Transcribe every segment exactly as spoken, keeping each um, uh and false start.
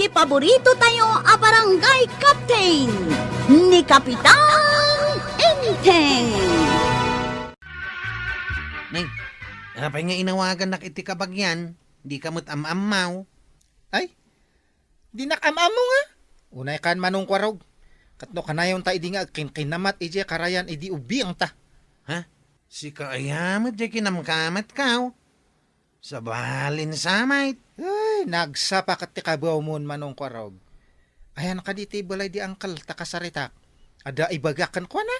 Paborito tayo a barangay captain, ni Kapitan Enteng. Nay, apay nga inawagannak iti kabagian? Di ka met am-ammaw. Ay, dinak am-ammo nga. Unay kan Manong Kuarog. Ket no kanayon ta idi nga agkinkinamat idiay karayan idi ubing ta. Ha? Sika aya met diay kinamkamat ka, oh. Sabalin sa met. Ay, nagsapa ket ti kabuawmon, Manong Kuarog. Ayan kadi ti balay di angkel ta kasaritak. Adda ibagak kenkuana?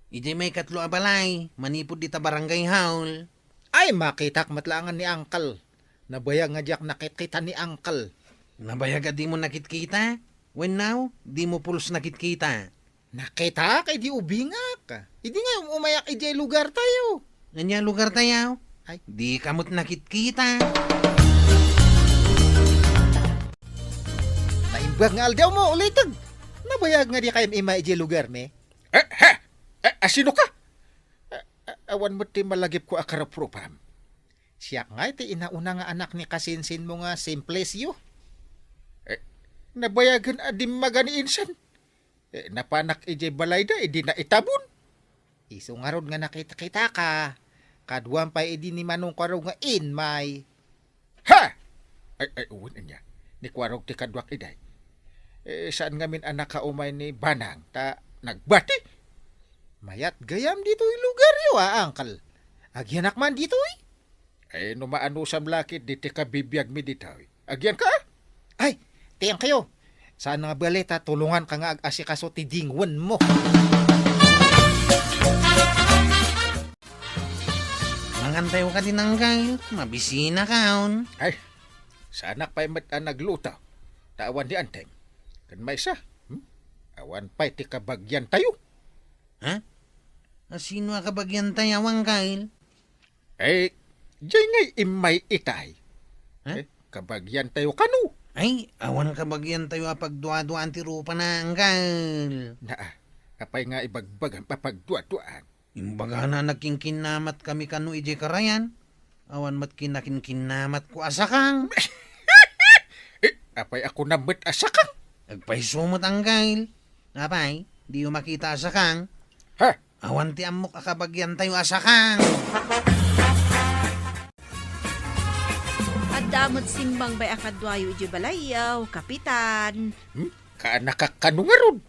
Idiay maikatlo a balay, manipud dita barangay hall. Ay, makitak met laengen ni angkel. Nabayag nga diak nakitkita ni angkel. Nabayag a dimo nakitkita? Wenno, dimo pulos nakitkita? Nakitaak idi ubingak. Idi nga um-, umayak idiay lugar tayo. Ania lugar tayo? Ay. Di ka met nakitkita. Naimbag nga aldaw mo, uliteg. Nabayag nga di kayam imay idiay lugar mi. Eh, ha? Eh, asino ka? A-, a-, awan met ti malagipko a karuprupam. Siak ngay ti inauna nga anak ni kasinsinmo nga Simplicio. Eh, nabayagen a dimmaga ni insan. Eh, napanak idiay balayda idi naitabon. Isu ngarud nga nakitkitaka, kaduam pay idi ni Manong Kuarog nga imay. Ha! Ay, ay, wen ania. Ni Kuarog ti kaduak idiay. Eh, saan ngamin a nakaumay ni Banang, ta nagbati? Mayat gayam ditoy lugaryo, a, angkel. Agianak man ditoy? Ay, no maanusam la ketdi ti kabibiagmi ditoy. Agianka? Ay, thank you. Saan nga bali ta tulonganka nga ag-asikaso ti dingwenmo. Mangantayo kadi, angkel, mabisinaka. Ay, saanak pay met a nagluto. Ta awan ni Anteng. Ken maysa, hmm? Awan pay ti kabagiantayo. Ha? Asino a kabagiantayo, angkel? Eh, diay ngay imay itay. Ha? Eh, kabagiantayo kano? Ay, awan kabagiantayo a pagduaduaan ti rupana, angkel. Naa, apay nga ibagbagam a pagduaduaan? Imbagana a nagkinkinnamat kami kano idiay karayan. Awan met kinakinkinnamatko a sakang. Eh, apay a kunam met a sakang? Agpayso met, angkel. Apay, diyo makita a sakang? Ha? Awan ti ammok a kabagiantayo a sakang. Adda met simmangbay a kaduayo idiay balayyo, Kapitan. Hmm? Kaanakak kano ngarud?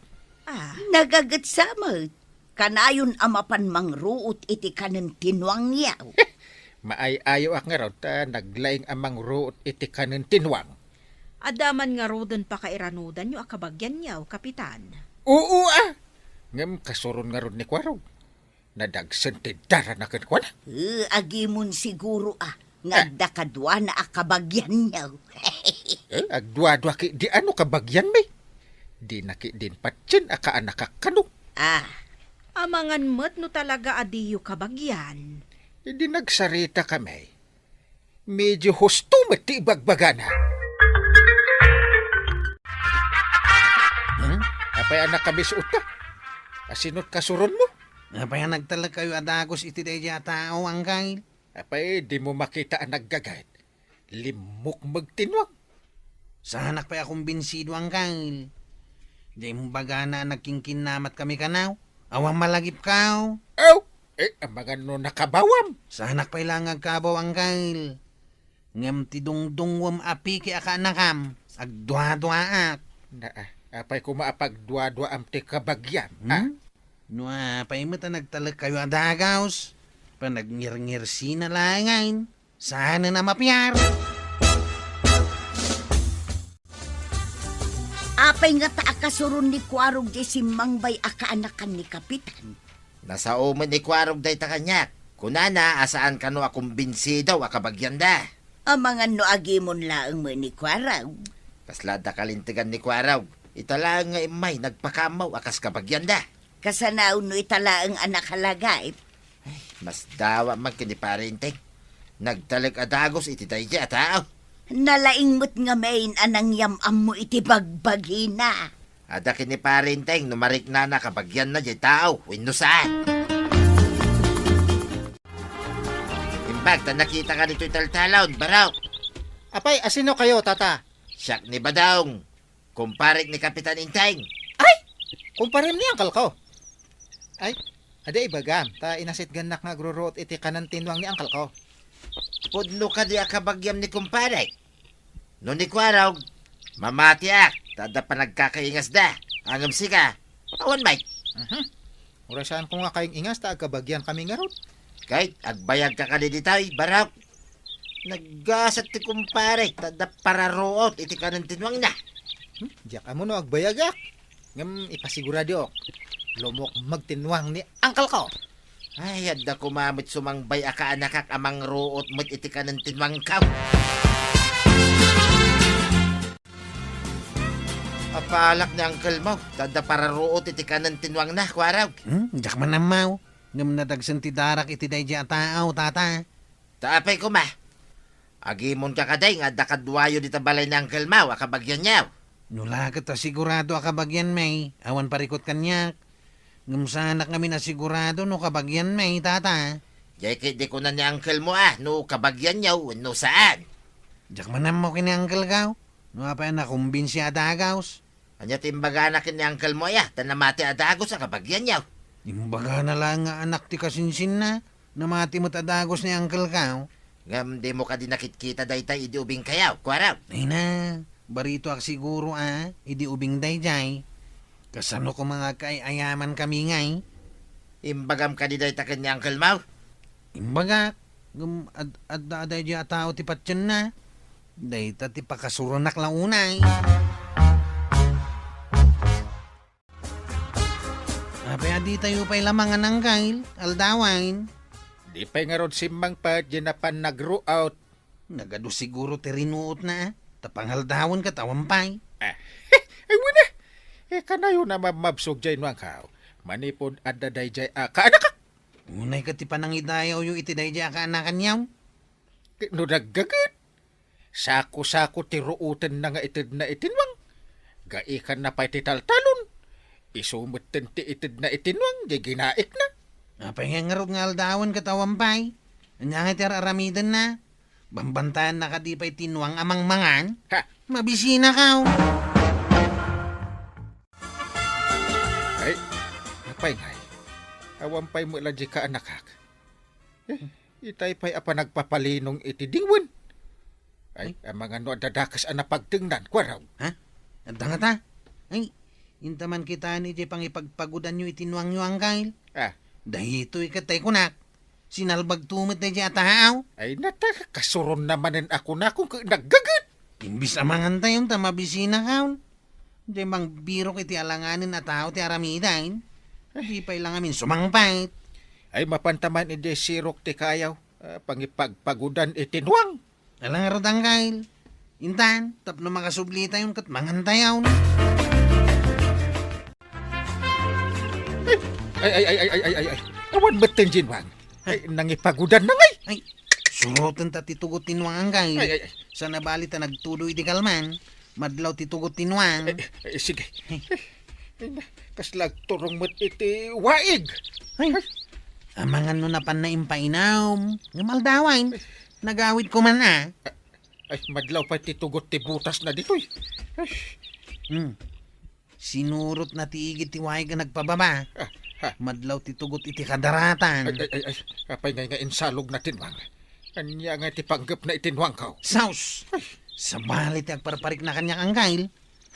Ah. Nagaget sa met. Kanayon a mapan mangruot iti kanen ti nuangyo. Maay-ayoak ngarud ta naglaing a mangruot iti kanen ti nuang. Adda man ngaruden pakairanudanyo a kabagianyo, Kapitan. Oo, a. Ngem kasuron ngarud ni Kuarog. Nadagsen ti darana kenkuana. Eh, agimon siguro, a, nga Ah. adda kaduana a kabagianyo. Eh, agduadua ketdi a no kabagianmi. Dina ketdin patien a kaanakak kano. Ah. Amangan met no talaga a diyo kabagian. Idi nagsaritakami, medyo husto met ti ibagbagana. Hmm? Apay a nakabisuotka? Asino ti kasuronmo? Apay a nagtalekkayo a dagus iti daydiay a tao, angkel? Apay, dimo makita a naggagayat? Limmukmeg ti nuang. Saanak pay a kumbinsido, angkel. Diay imbagana a nagkinkinnamat kami kano? Awan malagipko. Aw, eh, amangan no nakabawam. Saanak pay la nga agkabaw, angkel. Ngem ti dungdungwem a piki a kaanakam, agduaduaak. Naa, apay koma a pagduaduaam ti kabagiam, a? Hmm? No apay met a nagtalekkayo a dagus, panagngirngirsina laengen. Saanen a mapiar. Apay ngata a kasuron ni Kuarog diay simmangbay a kaanakan ni Kapitan? Nasao met ni Kuarog dayta kaniak. Kunana a saan kano a kumbinsido a kabagianda. Amangan no agimon laeng met ni Kuarog. Kasla adda kalintegan ni Kuarog. Ita laeng nga immay nagpakaammo a kas kabagianda. Kasano no ita laeng a nakalagip? Ay, masdawa man ken ni Pare Enteng. Nagtalek a dagus iti daydiay a tao. Nalaing met ngamin a nangyam-ammo iti bagbagina. Adda ken ni Pare Enteng no mariknana kabagianna diay tao wenno saan. Imbag ta nakitaka ditoy taltalon, barok. Apay, asino kayo, tata? Siak ni Badong, kumparek ni Kapitan Enteng. Ay! Kumparem ni angkelko. Ay, adi ibagam, ta inasitgannak nga agruruot iti kanen ti nuang ni angkelko. Pudno kadi a kabagiam ni kumparek? No ni Kuarog, mamatiak, ta adda panagkakaingasda. Ngem sika, awan met. Mhm. Uray saanko nga kaing-ingas ta agkabagian kami ngarud. Ket agbayagka kadi ditoy, Barok? Naggasat ti kumparek, ta adda pararuot iti kanen ti nuangna. Hmm, diak ammo no agbayagak. Ngem ipasigurado, lumukmeg ti nuang ni angkelko. Ay, adda koma met sumangbay a kaanakak a mangruot met iti kanen ti nuangko. Apalak ni angkelmo, ta adda pararuot iti kanen ti nuangna, Kuarog. Hmm, diak man ammo. Ngem nadagsen ti darak iti daydiay a tao, tata. Ta apay koma? Agimonka kadi nga adda kaduayo dita balay ni angkelmo a kabagianyo? No la ket a sigurado a kabagianmi, awan parikut kaniak. Ngem saanak ngamin a sigurado no kabagianmi, tata. Diay ket di kuna ni angkelmo a no kabagianyo wenno saan. Diak man ammo ken ni angkelko. No apay a nakumbinsi a dagus? Ania ti imbagana ken ni angkelmo aya ta namati a dagus a kabagianyo? Imbagana laeng nga anak ti kasinsinna, namati met a dagus ni angkelko. Ngem dimo kadi nakitkita dayta idi ubingkayo, Kuarog? Ay na, baritoak siguro a, idi ubing daydiay. Kasano koma nga agkaay-ayaman kami ngay? Imbagam kadi dayta ken ni angkelmo? Imbagak, ngem ad-, adda a daydiay a tao ti patienna. Dayta ti pakasuronak la unay. Apay a ditayo pay la mangan, angkel, aldawen? Di pay ngarud simmangpet diay napan nagruot. Nagadu siguro ti rinuotna, a, ta pangaldawen ket awan pay. Ah, ay, wen a. Eh, kanayon a mabmabsog diay nuangko. Manipud adda daydiay a kaanakak. Unay ket ti panangidayawyo iti daydiay a kaanakanyo? Ket no naggaget, sako-sako ti ruotenna nga itedna iti nuang. Gaikanna pay ti taltalon. Isu metten ti itedna iti nuang, diay ginaikna. Apay nga ngarud nga aldawen ket awan pay? Ania ngay ti ar-aramidenna? Bambantayanna kadi pay ti nuang a mangmangan? Ha? Mabisinakaw. Ay, apay ngay? Awan pay met la diay kaanakak. Eh, itay pay a panagpapalinong iti dingwen. Ay, amangan no adda dakes a napagtengnan, Kuarog. Ha? Adda ngata? Ay, inta man kitaen idiay pangipagpagudanyo iti nuangyo, angkel. Ah. Daytoy ket tay kunak. Sinalbagto met daydiay a taaw. Ay, nata, kasuronna manen a kunakon ket naggaget. Imbis a mangantayon ta mabisinakaw. Diay mangbirok iti alanganen a tao ti aramiden. Di pay la ngamin sumangpet. Ay, mapanta man idiay sirok ti kayaw, a, pangipagpagudan iti nuang. Ala ngarud, angkel. Intan, tapno makasublitayon ket mangantayon. Ay, ay, ay, ay, ay, ay, ay, ay. Awan metten diay nuang. Ay, nangipagudan na ngay. Ay, suroten ta ti tugot ti nuang, angkel. Ay, ay, ay. Sana bali ta nagtudo iti kalman. Madlaw ti tugot ti nuang. Eh, eh, sige. Ay, na, kasla agturong met iti waig. Ay, amangan no napanna impainum. Ngem aldawen, nagawid koma a. Ay, madlaw pay ti tugot ti butasna ditoy. Ay. Hmm. Sinurotna ti igid ti waig a nagpababa. Ah, ha. Madlaw ti tugot iti kadaratan. Ay, ay, ay, ay. Apay ngay nga insalogna ti nuang? Ania ngay ti panggepna iti nuangko? Sus! Ay. Sabali ti agparparikna kaniak, angkel.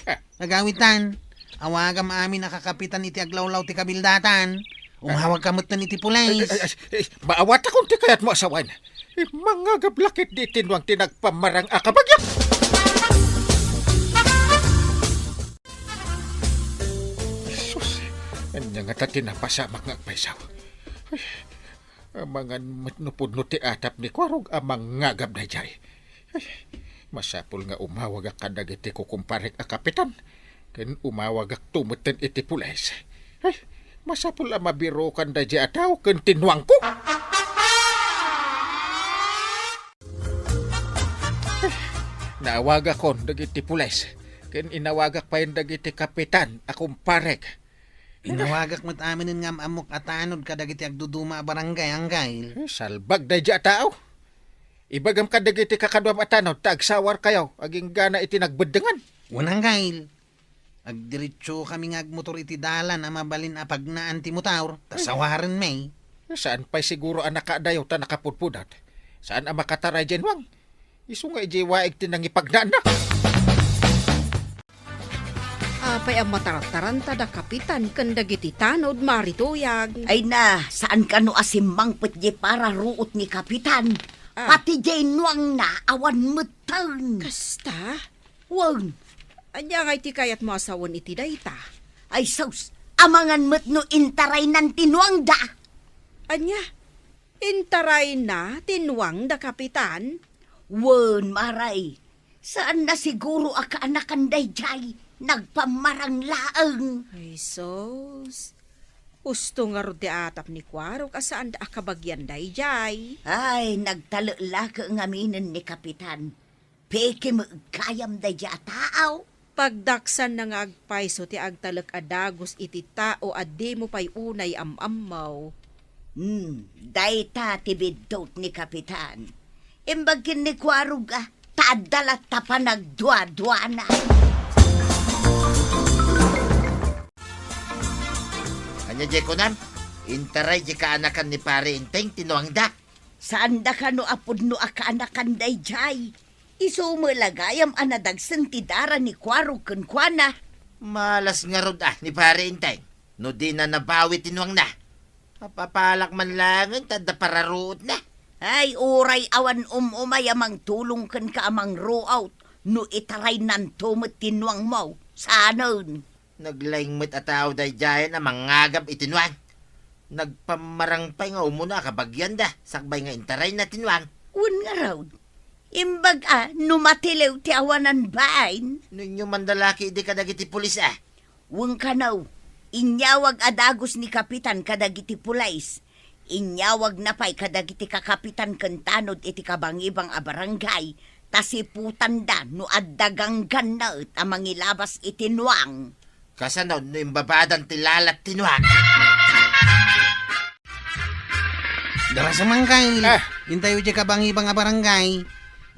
Ah. Nagawitan, awagam amin a kakapitan iti aglawlaw ti kabildatan. Umawagka metten iti pulis. Ay, ay, ay, ay, maawatakon ti kayatmo a sawen. Mangagabla ketdi ti nuang ti nagpamarang a kabagiak. Sus, ania ngata ti napasamak nga agpayso? Ay, amangan met no pudno ti atap ni Kuarog a mangagab daydiay. Ay, masapul nga umawagak kadagiti kukumparek a kapitan, ken umawagakto metten iti pulis. Ay, masapul a mabirokan daydiay a tao ken ti nuangko. Ay, naawagakon dagiti pulis, ken inawagak pay dagiti kapitan a kumparek. Inawagak met aminen nga am-ammok a tanod kadagiti agduduma a barangay, angkel. Eh, salbag daydiay a tao. Ibagam kadagiti kakaduam a tanod ta agsawarkayo agingga iti nagbeddengan. Wen, Anggail. Agdiretsokami nga agmotor iti dalan a mabalin a pagnaan ti motor, ta sawarenmi. Saan pay siguro a nakaadayo ta nakapudpudak. Saan a makataray diay nuang. Isu nga idiay waig ti nangipagnaanna. Apay a matarattaranta da Kapitan ken dagiti tanod, Mari Tuyag? Ay na, saan kano a simmangpet diay pararuot ni Kapitan? Ah. Pati diay nuangna awan metten. Kasta? Wen. Ania ngay ti kayatmo a sawen iti dayta? Ay sus, amangan met no intaraynan ti nuangda. Ania? Intarayna ti nuang da Kapitan? Wen, Mari. Saanna siguro a kaanakan daydiay. Nagpammarang laeng. Ay, sus. Usto ngarud ti atap ni Kuarog a saanda a kabagian daydiay. Ay, nagtalek la ket ngaminen ni Kapitan. Peke met gayam daydiay a tao. Pagdaksanna nga agpayso ti agtalek a dagus iti tao a dimo pay unay am-ammo. Hmm, dayta ti biddut ni Kapitan. Imbag ken ni Kuarog a, ta adda latta panagduaduana. Ania diay kunam? Intaray diay kaanakan ni Pari Enteng ti nuangda. Saanda kano a pudno a kaanakan daydiay. Isu met la gayam a nadagsen ti dara ni Kuarog kenkuana. Malas ngarud a ni Pari Enteng no dina nabawi ti nuangna. Mapapalak man laengen ta adda pararuotna. Ay, uray awan um-umay a mangtulong kenka a mangruot no itaraynanto met ti nuangmo. Saanen? Naglaing met a tao daydiayen a mangagab iti nuang. Nagpammarang pay nga umuna a kabagianda sakbay nga intarayna ti nuang. Wen ngarud, imbag a no matiliw ti awanan bain. No inyo mandalaki idi kadagiti pulis a. Wen kano, inyawag a dagus ni Kapitan kadagiti pulis. Inyawagna pay kadagiti kakapitan ken tanod iti kabangibang a barangay, ta siputanda no adda ganggannaet a mangilabas iti nuang. Kasano no imbabadan ti lalat ti nuang? Dara sa mangkay. Ah. Intayo diay kabangibang a barangay.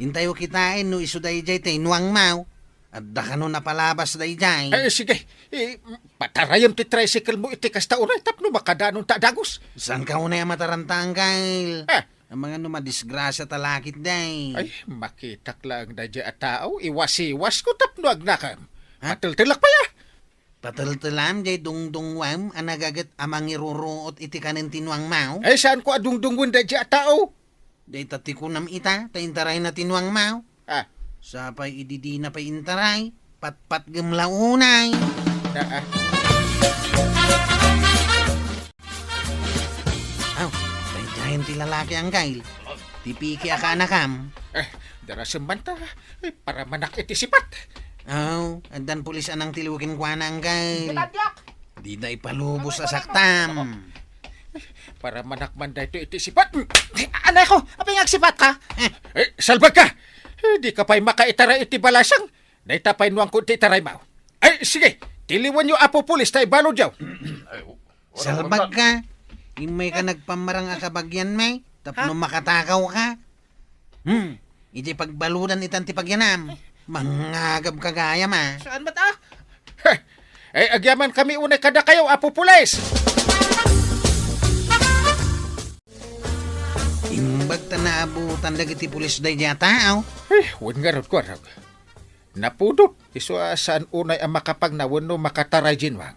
Intayo kitaen no isu daydiay ti nuangmo. Adda kano napalabas daydiay? Eh, sige. Eh, patarayem ti tricycle mo iti kasta unay tapno makadanon ta dagus. Saan ka unay a mataranta, Anggail? Ah. Amangan no madisgrasia ta lakit, day. Ay, makitak laeng daydiay a tao, iwasiwas ko tapno agnakem. Ha? Pateltelak pay a. Pateltelam, diay dungdungwam a nagaget a mangiruruot iti kanen ti nuangmo? Ay, saan ko a dungdungwen daydiay a tao? Dayta ti kunam ita, ta intarayna ti nuangmo. Ah. Sapay idi dina pay intaray, patpatgem la unay. Ah, ah. Aw, daydiayen ti lalaki, Anggail. Ti piki a kaanakam. Eh, darasem man ta. Eh, paramanak iti sipat. Aw, addan pulis a nangtiliw kenkuana, Anggail. Dida ipalubos a saktam. Paramanak man daytoy iti sipat. Anay ko, apay nga agsipatka? Eh, salbagka! Eh, dika pay makaitaray iti balasang. Dayta pay nuangko ti itaraymo. Ay, sige, tiliwenyo, Apo Pulis, ta ibaludyo. Salbagka! Immayka nagpammarang a kabagianmi, tapno makatakaw ka. Hmm, iti pagbaludan itan ti pagianam. Mangagab ka gayam a. Saan met a? Heh! Ay, agyamankami unay kadakayo, Apo Pulis! Imbag ta naabutan dagiti pulis daydiay a tao. Ay, wen ngarud, Kuarog. Napudot, isu a saan unay a makapagna wenno makataray diay nuang.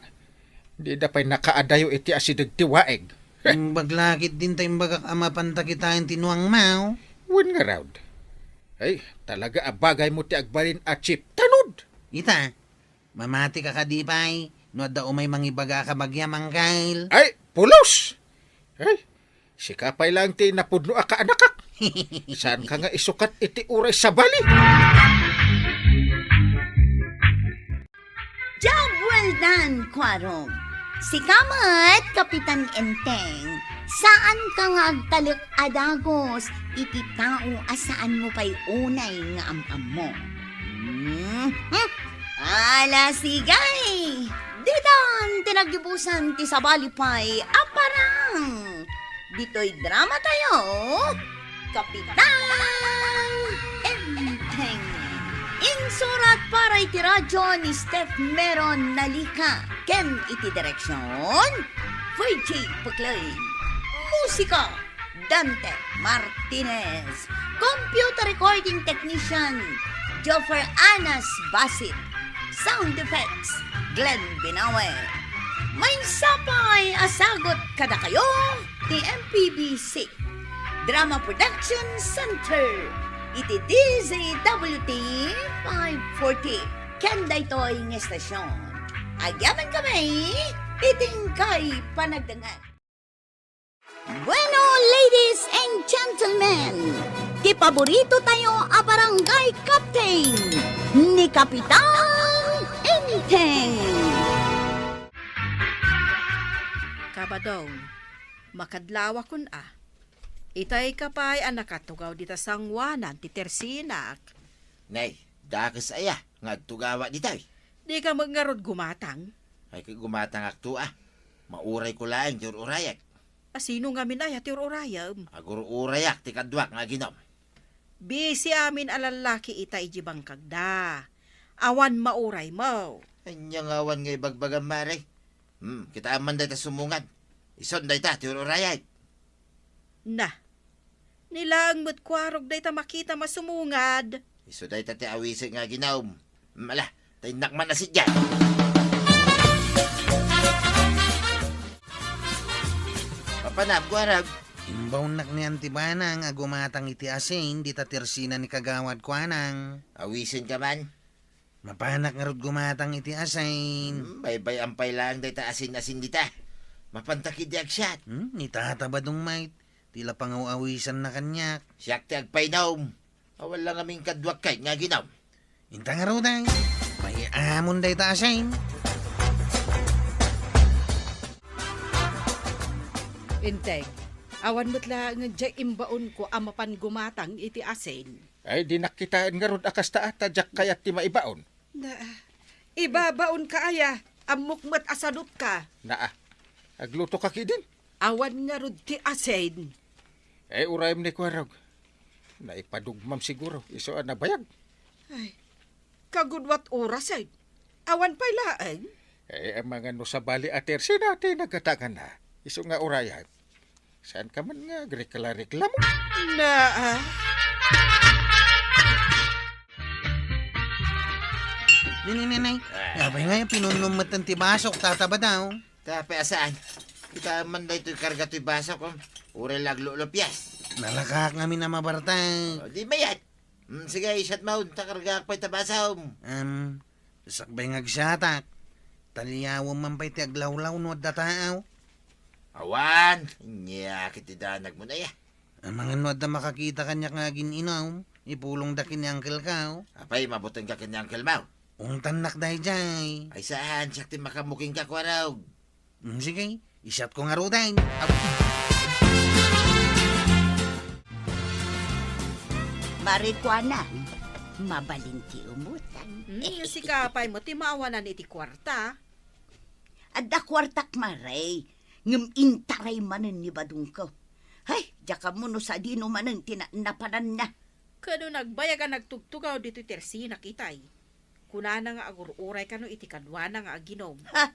Dida pay nakaadayo iti asideg ti waig. Imbag lakit din ta imbagak a mapanta kitaen ti nuangmo. Wen ngarud. Ay, talaga a bagaymo ti agbalin a chief tanod. Ita, mamatika kadi pay no adda umay mangibaga a kabagiam, Anggail? Ay, pulos! Ay, sika pay laeng ti napudno a kaanakak. Saanka nga isukat iti uray sabali? Job well done, Kuarog. Sika met, Kapitan Enteng, saanka nga agtalek a dagus iti tao a saanmo pay unay nga am-ammo. Hmm? Hmm? Ala, sige! Ditan ti naggibusan ti sabali pay a parang. Ditoy dramatayo, Kapitan! Surat para iti radyo ni Steph Meron Nalika ken iti direksyon, Virgie Puclay. Musika, Dante Martinez. Computer recording technician, Joffer Anas Basit. Sound effects, Glenn Binawe. Maysa pay a sagut kadakayo ti M P B C Drama Production Center iti D Z W T five forty. Ken daytoy nga estasyon, agyamankami iti inkay panagdangan. Bueno, ladies and gentlemen, ti paborito tayo a barangay captain, ni Kapitan Enteng. Kabadong, makadlawakon a. Itay ka pay a nakatugaw dita sangoanan ti tersinak. Nay, dakes aya nga agtugawak ditoy. Dika met ngarud gumatang? Ay, ket gumatangakto a. Maurayko laeng ti ur-urayek. A, sino ngamin aya ti ur-urayem? Agur-urayak ti kaduak nga aginom. Bisi amin a lallaki ita iti bangkagda. Awan mauraymo. Ania nga awan nga ibagbagam, Mare? Hmm, kitaem man dayta sumungad. Ison dayta ti ur-urayek. Na, ni laeng met kuarog dayta makitam a sumungad. Isu dayta ti awisek nga aginom. Mala, ta innak man a sadiay. Mapanam, kuarog. Imbaonnak ni Anti Banang a gumatang iti asin dita tersina ni Kagawad Kuanang. Awisenka man? Mapanak ngarud gumatang iti asin. Hmm, baybay-am pay laeng dayta asin-asin dita. Mapanta ketdi agsiat. Hmm, ni Tata Badong met, ti la pangaw-awisanna kaniak. Siak ti agpainom. Awan la ngamin kaduak ket nga aginom. Inta ngaruden, pay-amon dayta asin. Enteng, awan met laengen diay imbaonko a mapan gumatang iti asin. Ay, dinak kitaen ngarud a kasta a ta diak kayat ti maibaon. Na, ibabaonka aya, ammok met a sadutka. Naa, aglutoka ketdin. Awan ngarud ti asin. Eh, urayem ni Kuarog. Naipadugmam siguro, isu a nabayag. Ay, kagudua ti orasen. Awan pay laeng. Eh, amangan no sabali a tersina ti nagatanganna. Isu nga urayem. Saanka man nga agrekla-reklamo? Na, ah. Nini, nini. Ah. Apay nga, pinunnom met ti basok, Tata Badong. Tapay a saan. Kita man daytoy karga toy basok, oh. Uray la aglulupias. Nalakaak ngamin a mabartek. Oh, di mayat. Hmm, sige, isiatmo, ta kargaak pay ta basom. Em, sakbay nga agsiatak. Taliawem man pay ti aglawlaw no adda taaw. Awan, ania ket ti danagmon aya. Amangan no adda makakita kaniak nga agin-inom, ipulongda ken ni Uncle-ko. Apay, mabutenka ken ni Uncle-mo? Ungtannak daydiay. Ay saan, siak ti makaammo kenka, Kuarog. Mm, sige, isiatko ngaruden. Ap- Mare Kuanang, mabalin ti umutang. Hmm, sika pay met ti maawanan iti kuarta. Adda kuartak, Mare, ngem intaray manen ni badongko. Hay, diak ammo no sadino manen ti na-, napananna. Ket no nagbayag a nagtugtugaw ditoy tersinak itay. Kunana nga agur-uray kano iti kaduana nga aginom. Ha?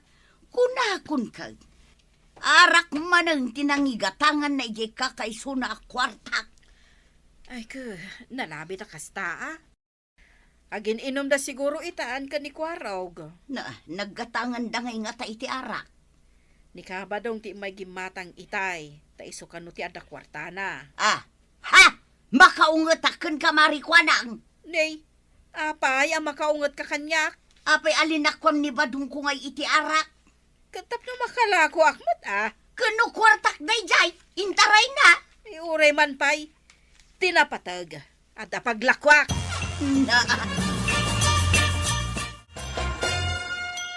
Kunakon ket, arak manen ti nangigatanganna idiay kakaisuna a kuartak. Ay, ke, nalabit a kasta, a. Agin-inumda siguro itan ken ni Kuarog. Na, naggatanganda nga ingata iti arak. Ni Kabadong ti immay gimmatang itay, ta isu kano ti adda kuartana. Ah, ha? Makaungetak kenka, Mare Kuanang? Nay, apay a makaungetka kaniak? Apay a linakuam ni badongko ngay iti arak? Ket tapno makalakoak met, a. Ken no kuartak daydiay, intarayna. Ay, uray man pay. Ti napateg, adda paglakoak. Na.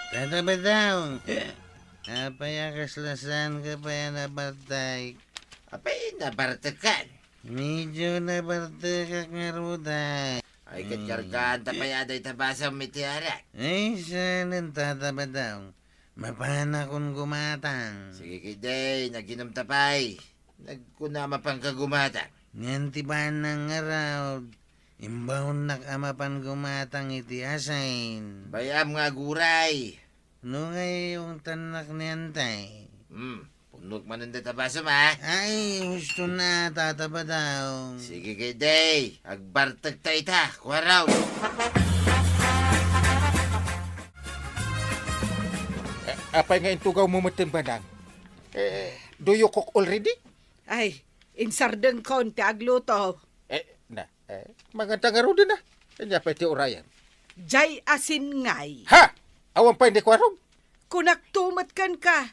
Tata Badong. Apay a kasla saanka pay a nabartek? Apay, nabartekan? Medyo nabartekak ngaruden. Ay, ket kargaanta pay a dayta basam iti arak. Ay, saanen, Tata Badong. Mapanakon gumatang. Sige, ketdi, naginom ta pay. Nagkuna mapanka gumatang. Ngem ti banang ngarud, Imbaonnak a mapan gumatang iti asin. Bay-am nga aguray. No ngay ungtannak ni Antay? Hmm, punnok manen dayta basom, a? Ay, husto na, Tata Badong. Sige, kay day. Agbartek ta ita, kuaraw. Eh, apay nga intugawmo metten, Banang? Eh, do you cook already? Ay, insardengkon ti agluto. Eh, na, eh, manganta ngaruden a. Ania pay ti urayan? Jay asin ngay. Ha? Awan pay ni kuarog? Kunakto met kenka.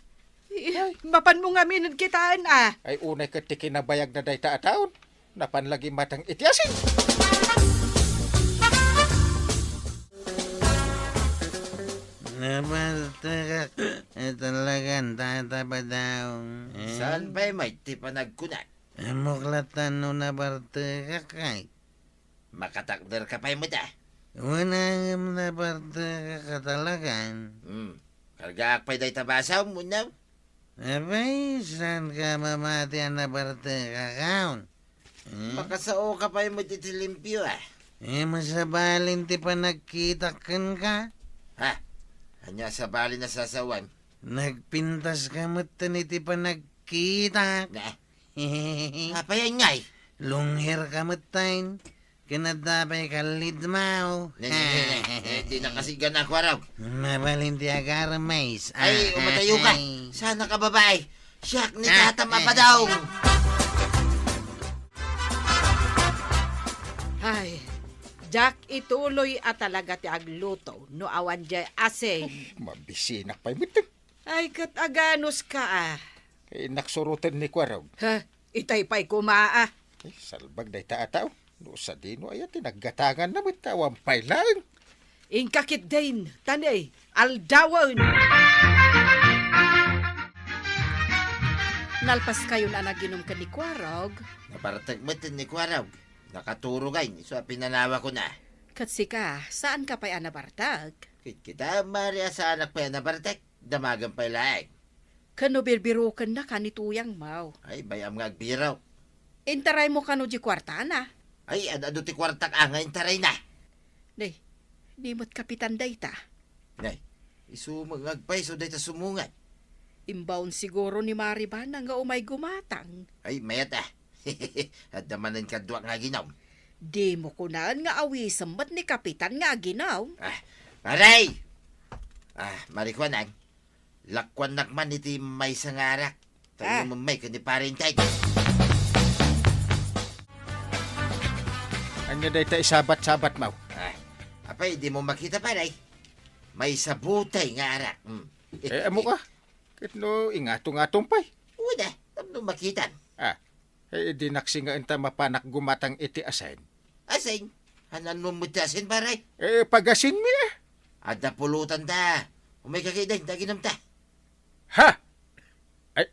Eh, mapanmo ngamin kitaen a. Ay, unay ket ti kinabayagna dayta a taon. Napan la gimatang iti asin. Nabartekak, eh, talagan, Tata Badong. Eh? Saan pay met ti panagkunak? Ammok latta no nabartekak, ay. Makatakderka pay met a. Wen a ngem nabartekak a talagan. Hmm. Kargaak pay dayta basom, wenno? Apay, saanka mamati a nabartekak, a? Hmm? Makasaoka pay met iti limpio, a. Eh, masabalin ti panagkitak kenka? Ha? Ania a sabalin a sasawen? Nagpintaska metten iti panagkitak. Na, apay ngay? Lungherka metten. Ken adda pay kallidmo. Ne, ne, ne, ne. Eh, di nakasigan a kuarog. Mabalin ti agarem, mais. Ay, umatayoka. Ay. Saanka babae. Siak ni Tata Badong. Ay, diak ituloy a talaga ti agluto no awan jay asin. Mabisinak pay metten. Ay, ket aganuska a. Eh, naksuroten ni kuarog. Ha? Itay pay koma a. Eh, salbag dayta a tao. No sadino aya ti naggatanganna met ta awan pay laeng. Inka ketdin, ta ne, aldawen. Nalpaskayon a naginum ken ni kuarog. Nabartek met ni kuarog. Nakaturogen, isu a pinanawakon a. Ket sika, saanka pay a nabartek? Kitkitaem, Mari, a saanak pay a nabartek. Damagen pay laeng. Ken no birbirokennaka ni Tuyang, maw? Ay, bay-am nga agbirok. Intaraymo kano di kuartana? Ay, ad-adu ti kuartak a nga intarayna. Ne, di met kapitan dayta. Nay, isu met nga agpayso dayta sumungad. Imbaon siguro ni Mari Banang nga umay gumatang. Ay, mayat a. Adda manen kaduak nga aginum. Dimo kunaen nga awisem met ni kapitan nga aginum. Ah, Mari! Ah, Mari Kuanang. Lakuannak man iti maysa nga arak. Ta Ah. Inumem met ken ni Pare Enteng. Ania dayta isabat-sabatmo? Ah, apay, dimo makita, pare? Maysa butey nga arak. Hmm. Eh, ammoka? Ket no ingato-ngatom pay? Wen a, tapno makitam. Ah, eh, di naksigen ta mapanak gumatang iti asin. Asin? Haanmo met ti asin, pare? Eh, pagasinmi a. Adda pulotanta. Umayka ketdin, ta aginumta. Ha? Ay,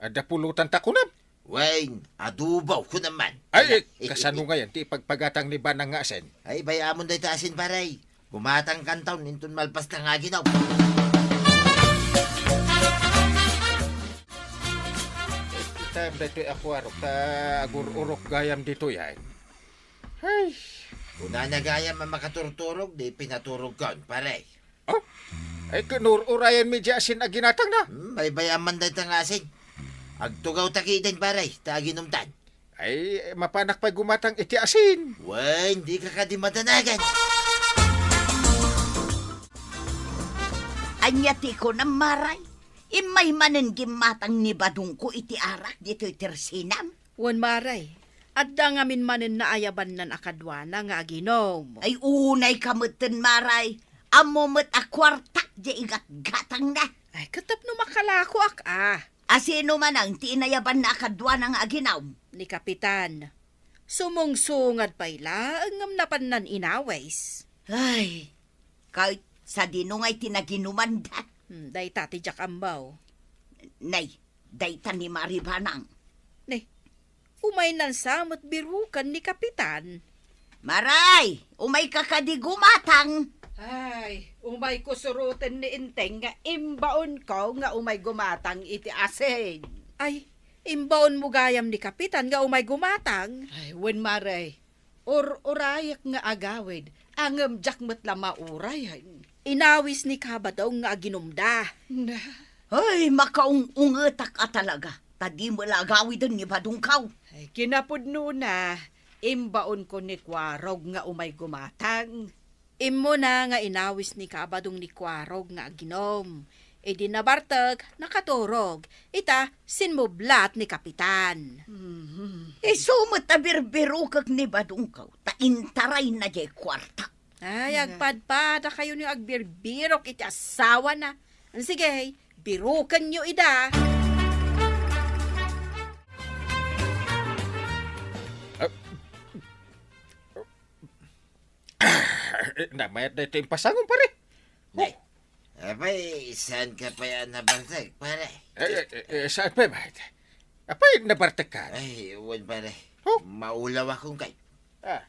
adda pulotanta kunam? Wen, adobo, kunam man. Ay, eh, kasano ngayen ti ipagpagatang ni Banang nga asin? Ay, bay-amon dayta asin, pare. Gumatangkanton inton malpas ta nga aginum. Itam daytoy a kuarok ta agur-urok gayam ditoy, ay. Ay. Kunana gayam a makaturturog, di pinaturogkon, pare. Oh? Ay, ken ur-urayanmi di asin a ginatangna. Hmm, bay-am man dayta nga asin. Agtugawta ketdin, pare, ta aginumtan. Ay, mapanak pay gumatang iti asin. Wen, dika kadi madanagan. Ania ti kunam, Mari? Immay manen gimmatang ni Badongko iti arak ditoy tersinam? Wen, Mari, adda ngamin manen naayabannan a kaduana nga aginum. Ay, unayka metten, Mari. Ammo met a kuartak di igatgatangna. Ay, ket tapno makalakoak a. A sino manen ti inayabanna a kaduana nga aginum? Ni Kapitan. Sumungsungad pay laeng ngem napannan inawis. Ay, ket sadino ngay ti naginumanda? Hmm, dayta ti diak ammo. Nay, dayta ni Mari Banang. Ne, umaynan sa met biroken ni Kapitan. Mari, umayka kadi gumatang. Ay, umayko suroten ni Enteng nga imbaonko nga umay gumatang iti asin. Ay, imbaonmo gayam ni Kapitan nga umay gumatang? Ay, wen, Mari. Ur-urayek nga agawid, ngem diak met la mauray. Inawis ni Kabadong nga aginumda. Na? Ay, makaung-ungetak a talaga, ta dimo la agawiden ni Badongkaw. Ay, kinapudnona, imbaonko ni Kuarog nga umay gumatang. Immuna nga inawis ni Kabadong ni Kuarog nga aginom. Idi nabartek, nakaturog. Ita, sinmublat ni Kapitan. Mhm. Isu met a birbirokek ni Badongkaw, ta intarayna diay kuarta. Ay, agpadpadakayo nga agbirbirok iti asawana. Sige, birokenyo ida. Ah, namayat daytoy impasangom, pare. Nay, apay, saanka pay a nabartek, pare? Eh, eh, eh, saan pay met? Apay, nabartekka? Ay, wen, pare. Oh? Maulaw akon kay. Ah.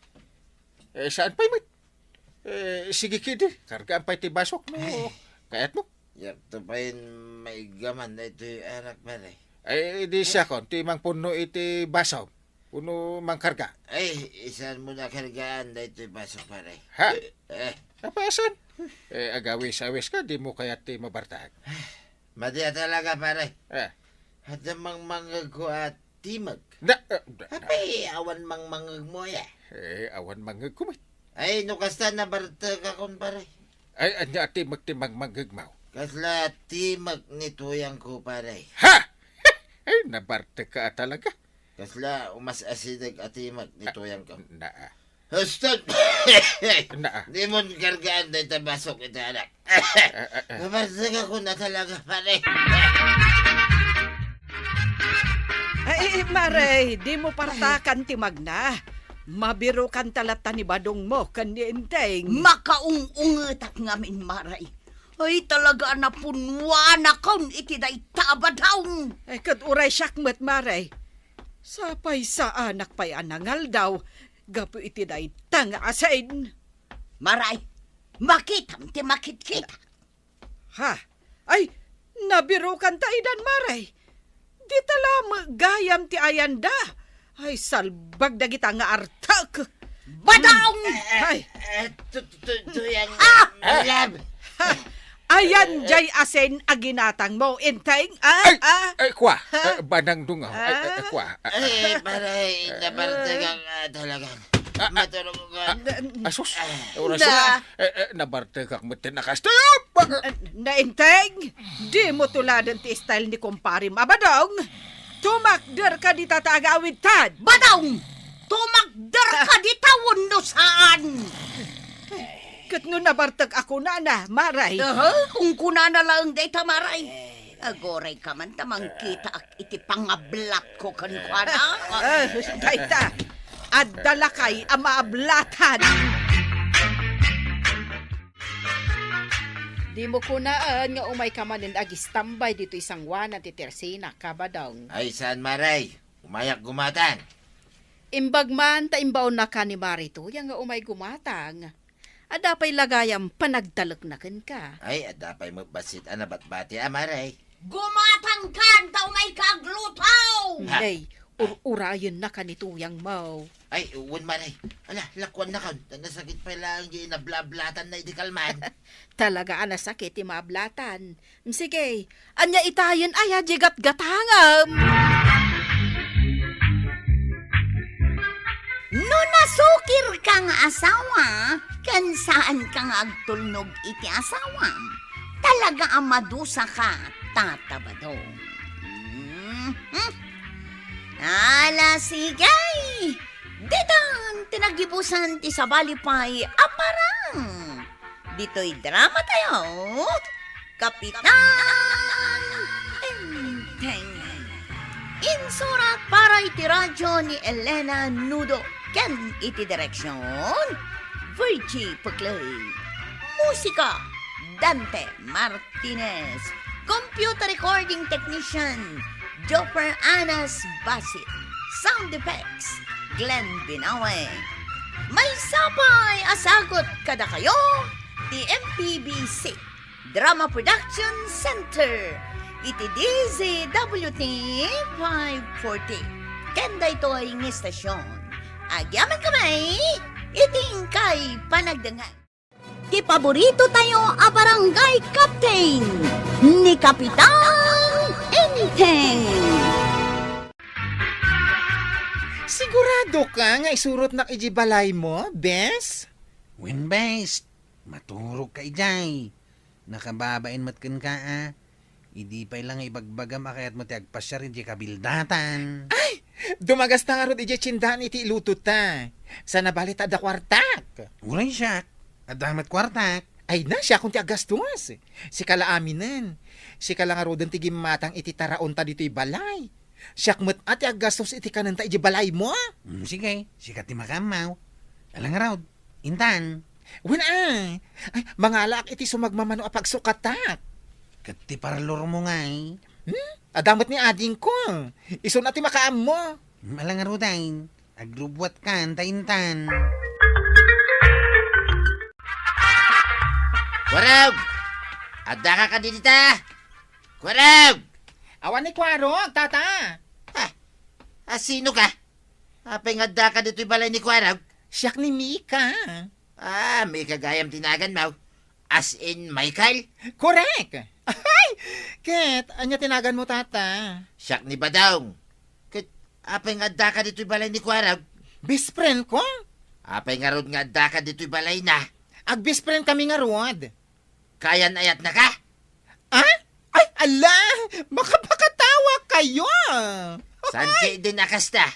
Eh, saan pay met? Eh, sige kidi, kargaan pay ti basok no kayatmo. Diakto pay maiggaman daytoy arak, pare. Ay, di siakon ti mangpunno iti basom. Wenno mangkarga? Ay, saanmo a kargaan daytoy basok, pare. Ha? Eh. Apay, saan? Eh, agawis-awiska, dimo kayat ti mabartek. Madi a talaga, pare. Eh. Adda mangmangegko a timeg. Na, eh, na, na. Apay, awan mangmangegmo, aya? Eh, awan mangngegko met. Ay, no kasta, nabartekakon, pare. Ay, ania a timeg ti mangmangngegmo? Kasla timeg ni tuyangko, pare. Ha? Ay, nabartekka a talaga. Kasla umas-asideg a timeg ni tuyangko. Ah, na, ah. Huston! Naa. Dimon kargaan dayta basok iti anak. Ah, ah, ah. Mabartekakon a talaga, pare. Ay, Mare, dimo partakan ti magna. Mabirokanta latta ni Badongmo ken ni Enteng. Makaung-ungetak ngamin, Mare. Ay, talaga a napunwanakon iti dayta a badaw. Ay, ket uray siak met, Mare. Sapay saanak pay a nangaldaw gapu iti dayta nga asin. Maray, makitam ti makitkita. Ha? Ay, nabirokanta idan, Maray. Dita la met gayam ti ayanda. Ay, salbag dagita nga artek. Badaw! Ay. Eh, tu-, tu-, tu-, tuyang, ah! Lab. Ha? Ayan, jay asin a ginatangmo, Enteng, ah, ay, ah. Ay, kwa, ha? Eh, banang dungaw. Ay, ay, ah, kwa. Ay, Maray, nabartekak, ah, talaga. Ah, ah. Maturog ko. Ah, asus, oras na. Eh, eh, nabartekak met ti nakastayop. Na, Enteng, dimo tuladen ti style ni kumparem a Badong. Tumakderka dita ta agawidtan. Badong! Tumakderka dita wenno saan? Ket no nabartek a kunana, Maray. Aha, kung kunana laeng dayta, Maray. Agurayka man ta mangkitaak iti pangablatko kenkuana. Ah, dayta. Adda lakay a maablatan. Dimo kunaen nga umayka manen agistambay ditoy sangoanan ti tersina, Kabadong. Ay, saan, Maray? Umayak gumatang. Imbag man ta imbaonnaka ni Mare Tuyang nga umay gumatang. Adda pay la gayam panagtalekna kenka. Ay, adda pay met bassit a nabatbati a, Maray. Gumatangkan ta umayka agluto! Ha? Nay, ur-urayennaka ni Tuyangmo. Ay, wen, Maray. Ala, lakuannakon. Ta nasakit pay laeng diay inablablatanna idi kalman. Talaga a nasakit ti maablatan. Sige, ania itayen aya diay gatgatangem? No nasukirka nga asawa, ken saanka nga agtulnog iti asawam, talaga a madusaka, Tata Badong. Mhm. Ala, sige! Ditan ti nagibusan ti sabali pay a parang. Ditoy drama tayo, Kapitan Enteng. Insurat para iti radyo ni Elena Nudo ken iti direksyon, Virgie Puclay. Musika, Dante Martinez. Computer recording technician, Joffer Anas Basit. Sound effects, Glenn Binawe. Maysa pay a sagut kadakayo ti M P B C Drama Production Center iti D Z W T five forty. Ken daytoy nga istasyon, Agyaman kami iti inkay panagdengngeg. Ti paborito tayo a barangay captain, ni Kapitan Enteng. Sigurado ka nga isurotnak iti balaymo, bes? Wen, bes. Maturog ka idiay. Nakababain met kenka, a. Idi pay la nga ibagbagam a kayatmo ti agpasiar idiay kabildatan. Ay! Dumagasta ngarud idiay tiendaan iti ilutota. Sana bale ta adda kuartak. Uray siak, adda met kuartak. Ay na, siakon ti aggastos. Sika la aminen. Sika la ngaruden ti gimmatang iti taraonta ditoy balay. Siak met a ti aggastos iti kanenta iti balaymo. Mm, sige, sika ti makaammo. Ala ngarud, intan. Wen, a. Ay, mangalaak iti sumagmamano a pagsukatak. Ket ti parlormo ngay? Hmm? Adda met ni adingko. Isun a ti makaammo. Hmm, ala ngaruden. Agrubbuatkan ta intan. Kuarog! Addaka kadi dita? Kuarog! Awan ni Kuarog, tata. Ah, a, sino ka? Apay nga addaka ditoy balay ni Kuarog? Siak ni Mika. Ah, Mika gayam ti naganmo. As in Michael? Korek! Ay! Ket, ania ti naganmo, tata? Siak ni Badong. Ket, apay nga addaka ditoy balay ni Kuarog? Best friend ko. Apay ngarud nga addaka ditoy balayna? Ag-best friend kami ngarud. Kayan-ayatnaka? Ah? Ay, ala! Makapakatawa kayo! Saan ketdin a kasta?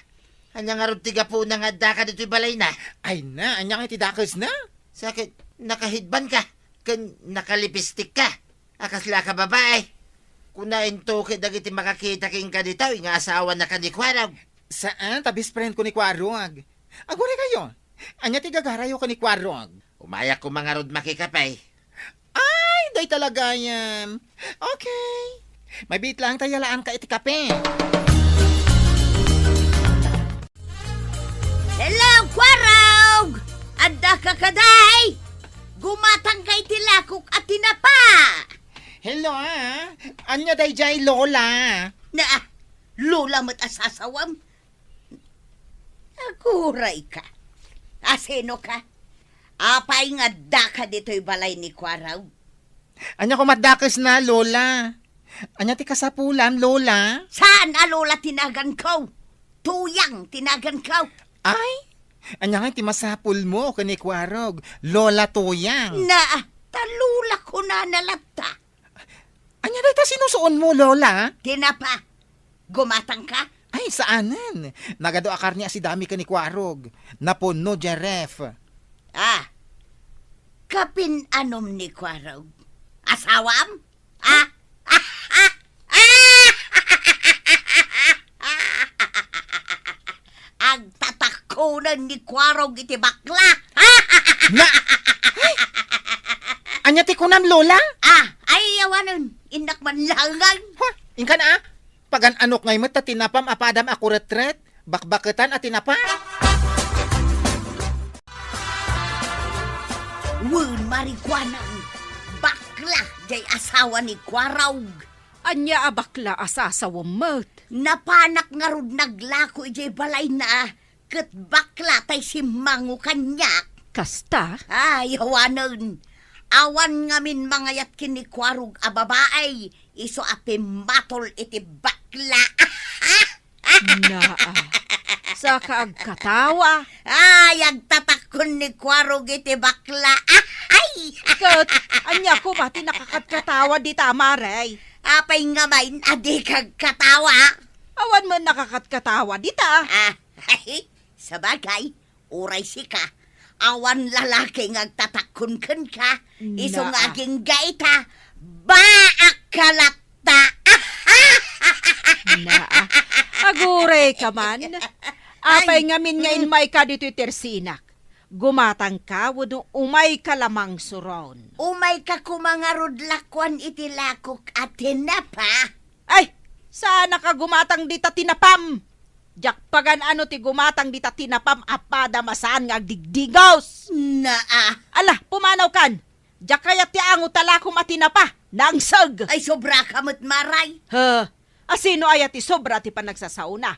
Ania ngarud ti gapuna nga addaka ditoy balayna? Ay na, ania nga iti dakesna? Sakit, naka-headband ka, ken naka-lipstick ka. A, kasla ka babae. Kuna intoke dagiti makakita kenka ditoy nga asawanaka ni Kuarog. Saan, ta best friend ko ni Kuarog. Aguray kayo. Ania ti gagarayo ken ni Kuarog? Umayak koma ngarud makikape. Ay, dayta la gayam. Okay. Mabiit laeng ta yalaanka iti kape. Hello, Kuarog! Addaka kadi? Gumatangka iti lakok a tinapa. Hello, a. Ania daydiay, Lola? Na, Lola met a sasawam? Aguray ka. A, sino ka? Apay nga addaka ditoy balay ni Kuarog? Ania koma ti dakesna, Lola? Ania ti kasapulan, Lola? Saan a Lola ti naganko? Tuyang ti naganko. Ay, ania ngay ti masapulmo ken ni Kuarog, Lola Tuyang? Na, ta Lola kunana latta. Ania dayta sinusuonmo, Lola? Tinapa. Gumatangka? Ay, saanen. Nagadu a karne a sidami ken ni Kuarog. Napunno diay ref. A, kapin-anom ni Kuarog? Asawam? A? Agtatakkonen ni Kuarog iti bakla. Na! Ay! Ania ti kunam, Lola? A, ay, awanen. Innak man laengen. Ha? Inkan a? Pagan-anok ngay met ta tinapam a padam a kuretret, bakbaketan a tinapa? Wen, marikuanan, bakla diay asawa ni Kuarog. Ania a bakla a sasawem met? Napanak ngarud naglako idiay balayna, ket bakla tay simmango kaniak. Kasta? Ay, awanen. Awan ngamin mangayat ken ni Kuarog a babai, isu a pimmatol iti bakla. Naa, saka agkatawa. Ay, agtatakkon ni Kuarog iti bakla. Ay! Ket, ania koma ti nakakatkatawa dita, Mare? Apay ngamin a dika agkatawa? Awan met nakakatkatawa dita. A, sabagay, uray sika, awan lalaki nga agtatakkon kenka, isu nga agingga ita, baak ka latta. Naa, agurayka man. Apay ngamin nga inmayka ditoy tersinak? Gumatangka wenno umayka la mangsuron? Umayka koma ngarud lakuan iti lakok a tinapa. Ay, saanka gumatang dita tinapam? Diak pagan-ano ti gumatang dita tinapam a padam a saan nga agdigdigos. Naa. Ala, pumanawkan. Diak kayat ti ango ta lakom a tinapa. Nangseg. Ay, sobraka met, Mare. He, a sino aya ti sobra ti panagsasaona?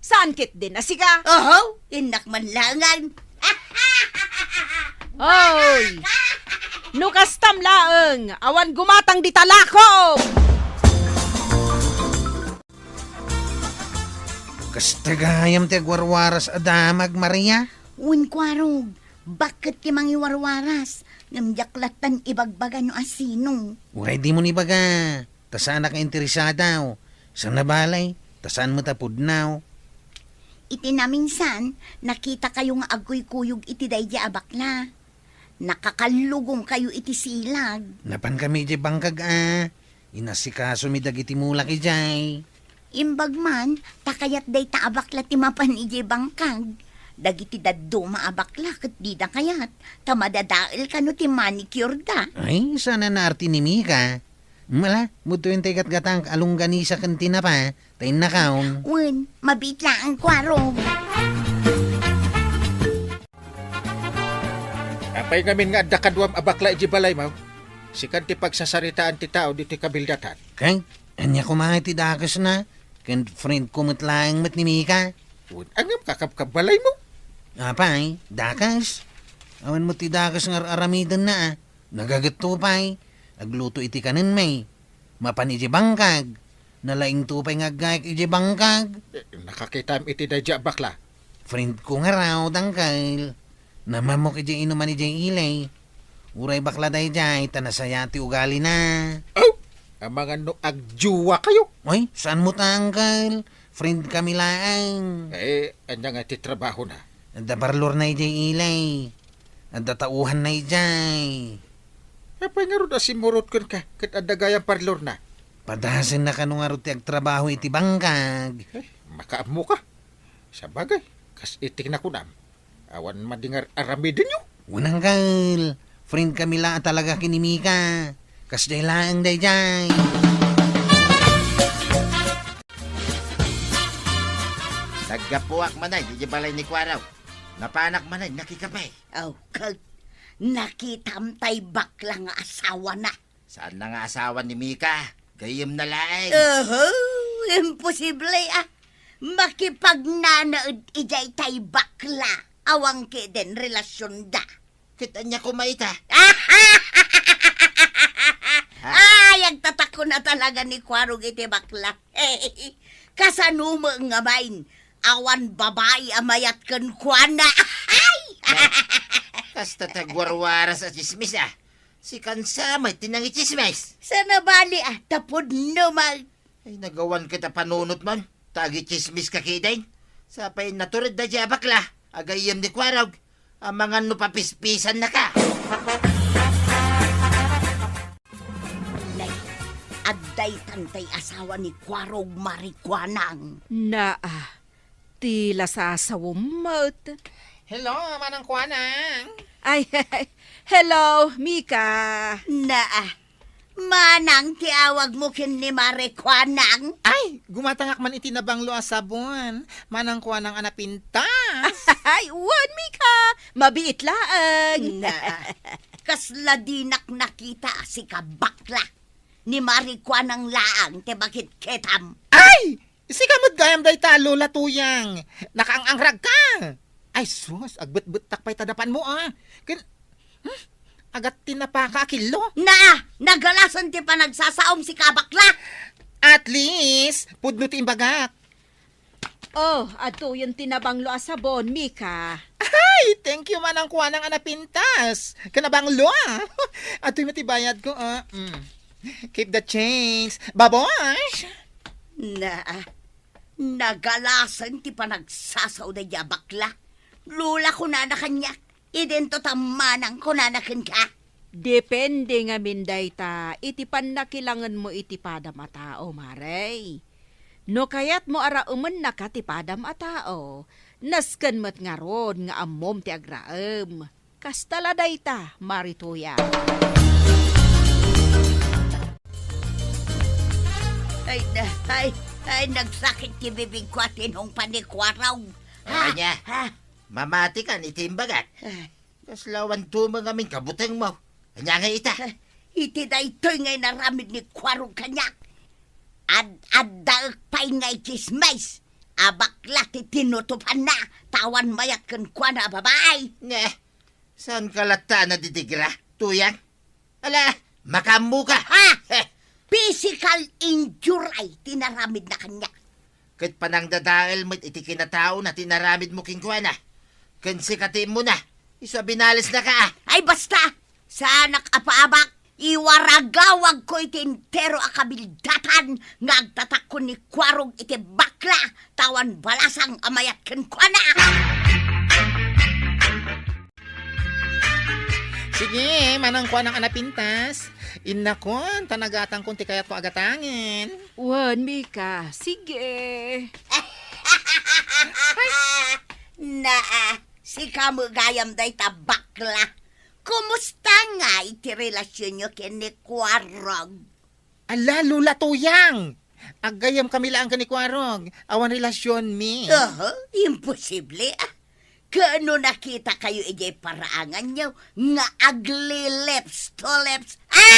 Saan ketdin a sika? Oho, innak man laengen. Oy! No kastam laeng, awan gumatang dita lakom! Kasta gayam ti agwarwaras a damag, Maria? Wen, Kuarog, bakket ti mangiwarwaras, ngem diak lattan ibagbaga no asino. Uray dimo ibaga, ta saanak a interesada, o. Sana balay, ta saan met a pudno. Iti naminsan, nakitakayo nga agkuykuyog iti daydiay a bakla. Nakakallugongkayo iti silag. Napankami idiay bangkag a. Inasikasomi dagiti mulak idiay. Imbag man, ta kayat dayta a bakla ti mapan idiay bangkag. Dagiti dadduma a bakla ket dida kayat, ta madadael kano ti manicure da. Ay, sana naarti ni Mika. Mala, mudtoyen tay gatgatang a longganisa ken tinapa, ta innakaon. Wen, mabiit laeng, Kuarog. Apay ngamin nga adda kaduam a bakla idiay balaymo? Sikan ti pagsasaritaan ti tao ditoy kabildatan. Ken, ania koma ti dakesna? Ken friend ko met laeng met ni Mika. Wen, ngem kakabkabbalaymo? Apay, dakes? Awan met ti dakes nga ar-aramidenna, a. Nagagetto pay. Agluto iti kanenmi. Mapan idiay bangkag. Nalaingto pay nga aggayak idiay bangkag. Eh, nakakitam iti daydiay a bakla? Friend ko ngarud, uncle. Namammok idiay inuman idiay ili. Uray bakla daydiay, ta nasayaat ti ugalina. Aw! Amangan no agjuwakayo. Ay, saan met, uncle? Friend kami laeng. Eh, ania nga ti trabahona? Adda parlorna idiay ili. Adda tauhanna idiay. Apay ngarud a simmurot kenka ket adda gayam parlorna? Padasenna kano ngarud ti agtrabaho iti bangkag. Eh, makaammoka. Sabagay, kas iti nakunam, awan madi nga ar-aramidenyo. Wen, uncle, friend kami la a talaga ken ni Mika. Kasdiay laeng daydiay. Naggapuak manen idiay balay ni Kuarog. Napanak manen nakikape. Aw, ket nakitam tay bakla nga asawana. Saanna nga asawa ni Mika? Gayyemna laeng. Oho, imposible, a. Makipagnanaed idiay tay bakla. Awan ketdin relasionda. Ket ania koma ita? Ay, agtatakon a talaga ni Kuarog iti bakla. Kasano met ngamin? Awan babai a mayat kenkuana. Ay! Nay, kasta ti agwarwaras a tsismis, a. Sikan sa met ti nangitsismis. Sana bali, a, ta pudno man. Ay, nagawan ket a panunotmon, ta agitsismiska ketdin. Sapay natured daydiay a bakla, a gayyem ni Kuarog, amangan no papispisanna ka. Nay, adda itan tay asawa ni Kuarog, Mari Kuanang. Naa, ti lasasawem met. Hello, Manang Kuanang. Ay, hello, Mika. Naa, Manang ti awagmo ken ni Mari Kuanang? Ay, gumatangak man iti nabanglo a sabon. Manang Kuanang a napintas. Ay, wen, Mika. Mabiit laeng. Na, kasla dinak nakita a sika bakla. Ni Mari Kuanang laeng ti makitkitam. Ay! Sika met gayam dayta, Lola Tuyang. Nakaang-angragka. Ay, sus, agbetbettak pay ta dapanmo, a. Ken, hmm? Agat ti napaka a killo? Naa, nagalasen ti panagsasaom, sika bakla. At least, pudno ti imbagak. Oh, adtoyen ti nabanglo a sabon, Mika. Ay, thank you, Manang Kuanang a napintas. Ken nabanglo, a. Adtoy met ti bayadko, a. Mm. Keep the change. Babosh! Naa, nagalasen ti panagsasaoda daydiay a bakla. Lola, kunana kaniak, idinto ta manang kunana kenka. Depende ngamin dayta iti pannakilangenmo iti padam a tao, Mari. No kayatmo a raemennaka ti padam a tao, nasken met ngarud nga ammom ti agraem. Kasta la dayta, Mari Tuyang. Ay, na-, ay, ay, nagsakit ti bibigko a tinungpa ni Kuarog. Ania? Ha? Mamatikan iti imbagak. Ay. Kasla awan tumeng amin kabutengmo. Ania nga ita? Iti daytoy nga inaramid ni Kuarog kaniak, ad-addaek pay nga itsismis. a bakla ti tinutupanna, ta awan mayat kenkuana a babai. Neh, saanka latta a nadidikra, Tuyang? Ala, makaammoka. Ha? Heh. Physical injury ti naramidna kaniak. Ket panangdadael met iti kinataona ti naramidmo kenkuana. Ken sika ti immuna, isu a binalesnaka, a. Ay, basta! Saanak a paabak, iwaragawagko iti entero a kabildatan nga agtatakko ni Kuarog iti bakla, ta awan balasang a mayat kenkuana. Sige, manang kuanang a napintas. Innakon, ta nagatangkon ti kayatko a gatangen. Wen, Mika, sige. Naa, sika met gayam dayta bakla. Kumusta ngay ti relasionyo ken ni Kuarog? Ala, Lola Tuyang! Aggayamkami laeng ken ni Kuarog. Awan relasionmi. Oho, imposible, a. Ken no nakitakayo idiay paraanganyo nga agli-lips to lips. A!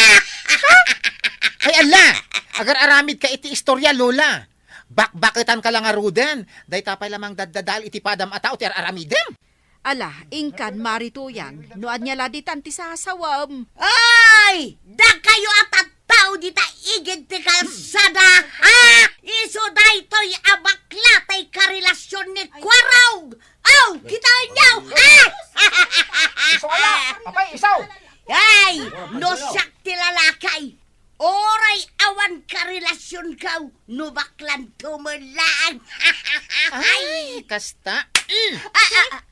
Ay, ala! Agar-aramidka iti istoria, Lola. Bakbaketanka la ngaruden. Dayta pay la mangdaddadael iti padam a tao ti ar-aramidem. Ala, inkan, Mari Tuyang, no ania la ditan ti sasawem? Ay! Dakayo a tattao dita igid ti kalsada, ha? Isu daytoy a bakla tay karelasion ni Kuarog. Aw, kitaenyo, ha? Isu ala, apay, isu. Ay, no siak ti lalaki, uray awan karelasionko, no baklanto met laeng. Ay, kasta. Mm. Ah, ah, ah.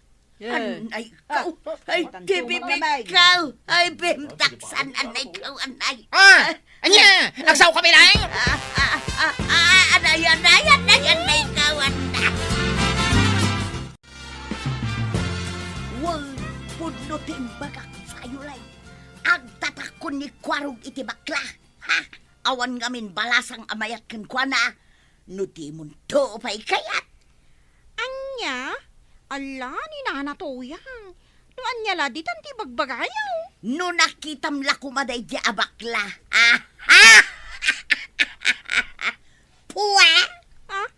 Anay ko. Ay, ti bibig ko. Ay, bimtaksan, anay ko, anay. Ah! Ania? Agsao ka, Bilay? Ah, ah, ah, ah, anay, anay, anay, anay ko, anay. Wen, pudno ti imbagak, Violet. Agtatakon ni Kuarog iti bakla. Ha? Awan ngamin balasang a mayat kenkuana. No dimonto pay kayat. Ania? Ala ni Nana Tuyang. No ania la ditan ti bagbagayo? No nakitam la koma daydi a bakla. Aha! Pue! Ah?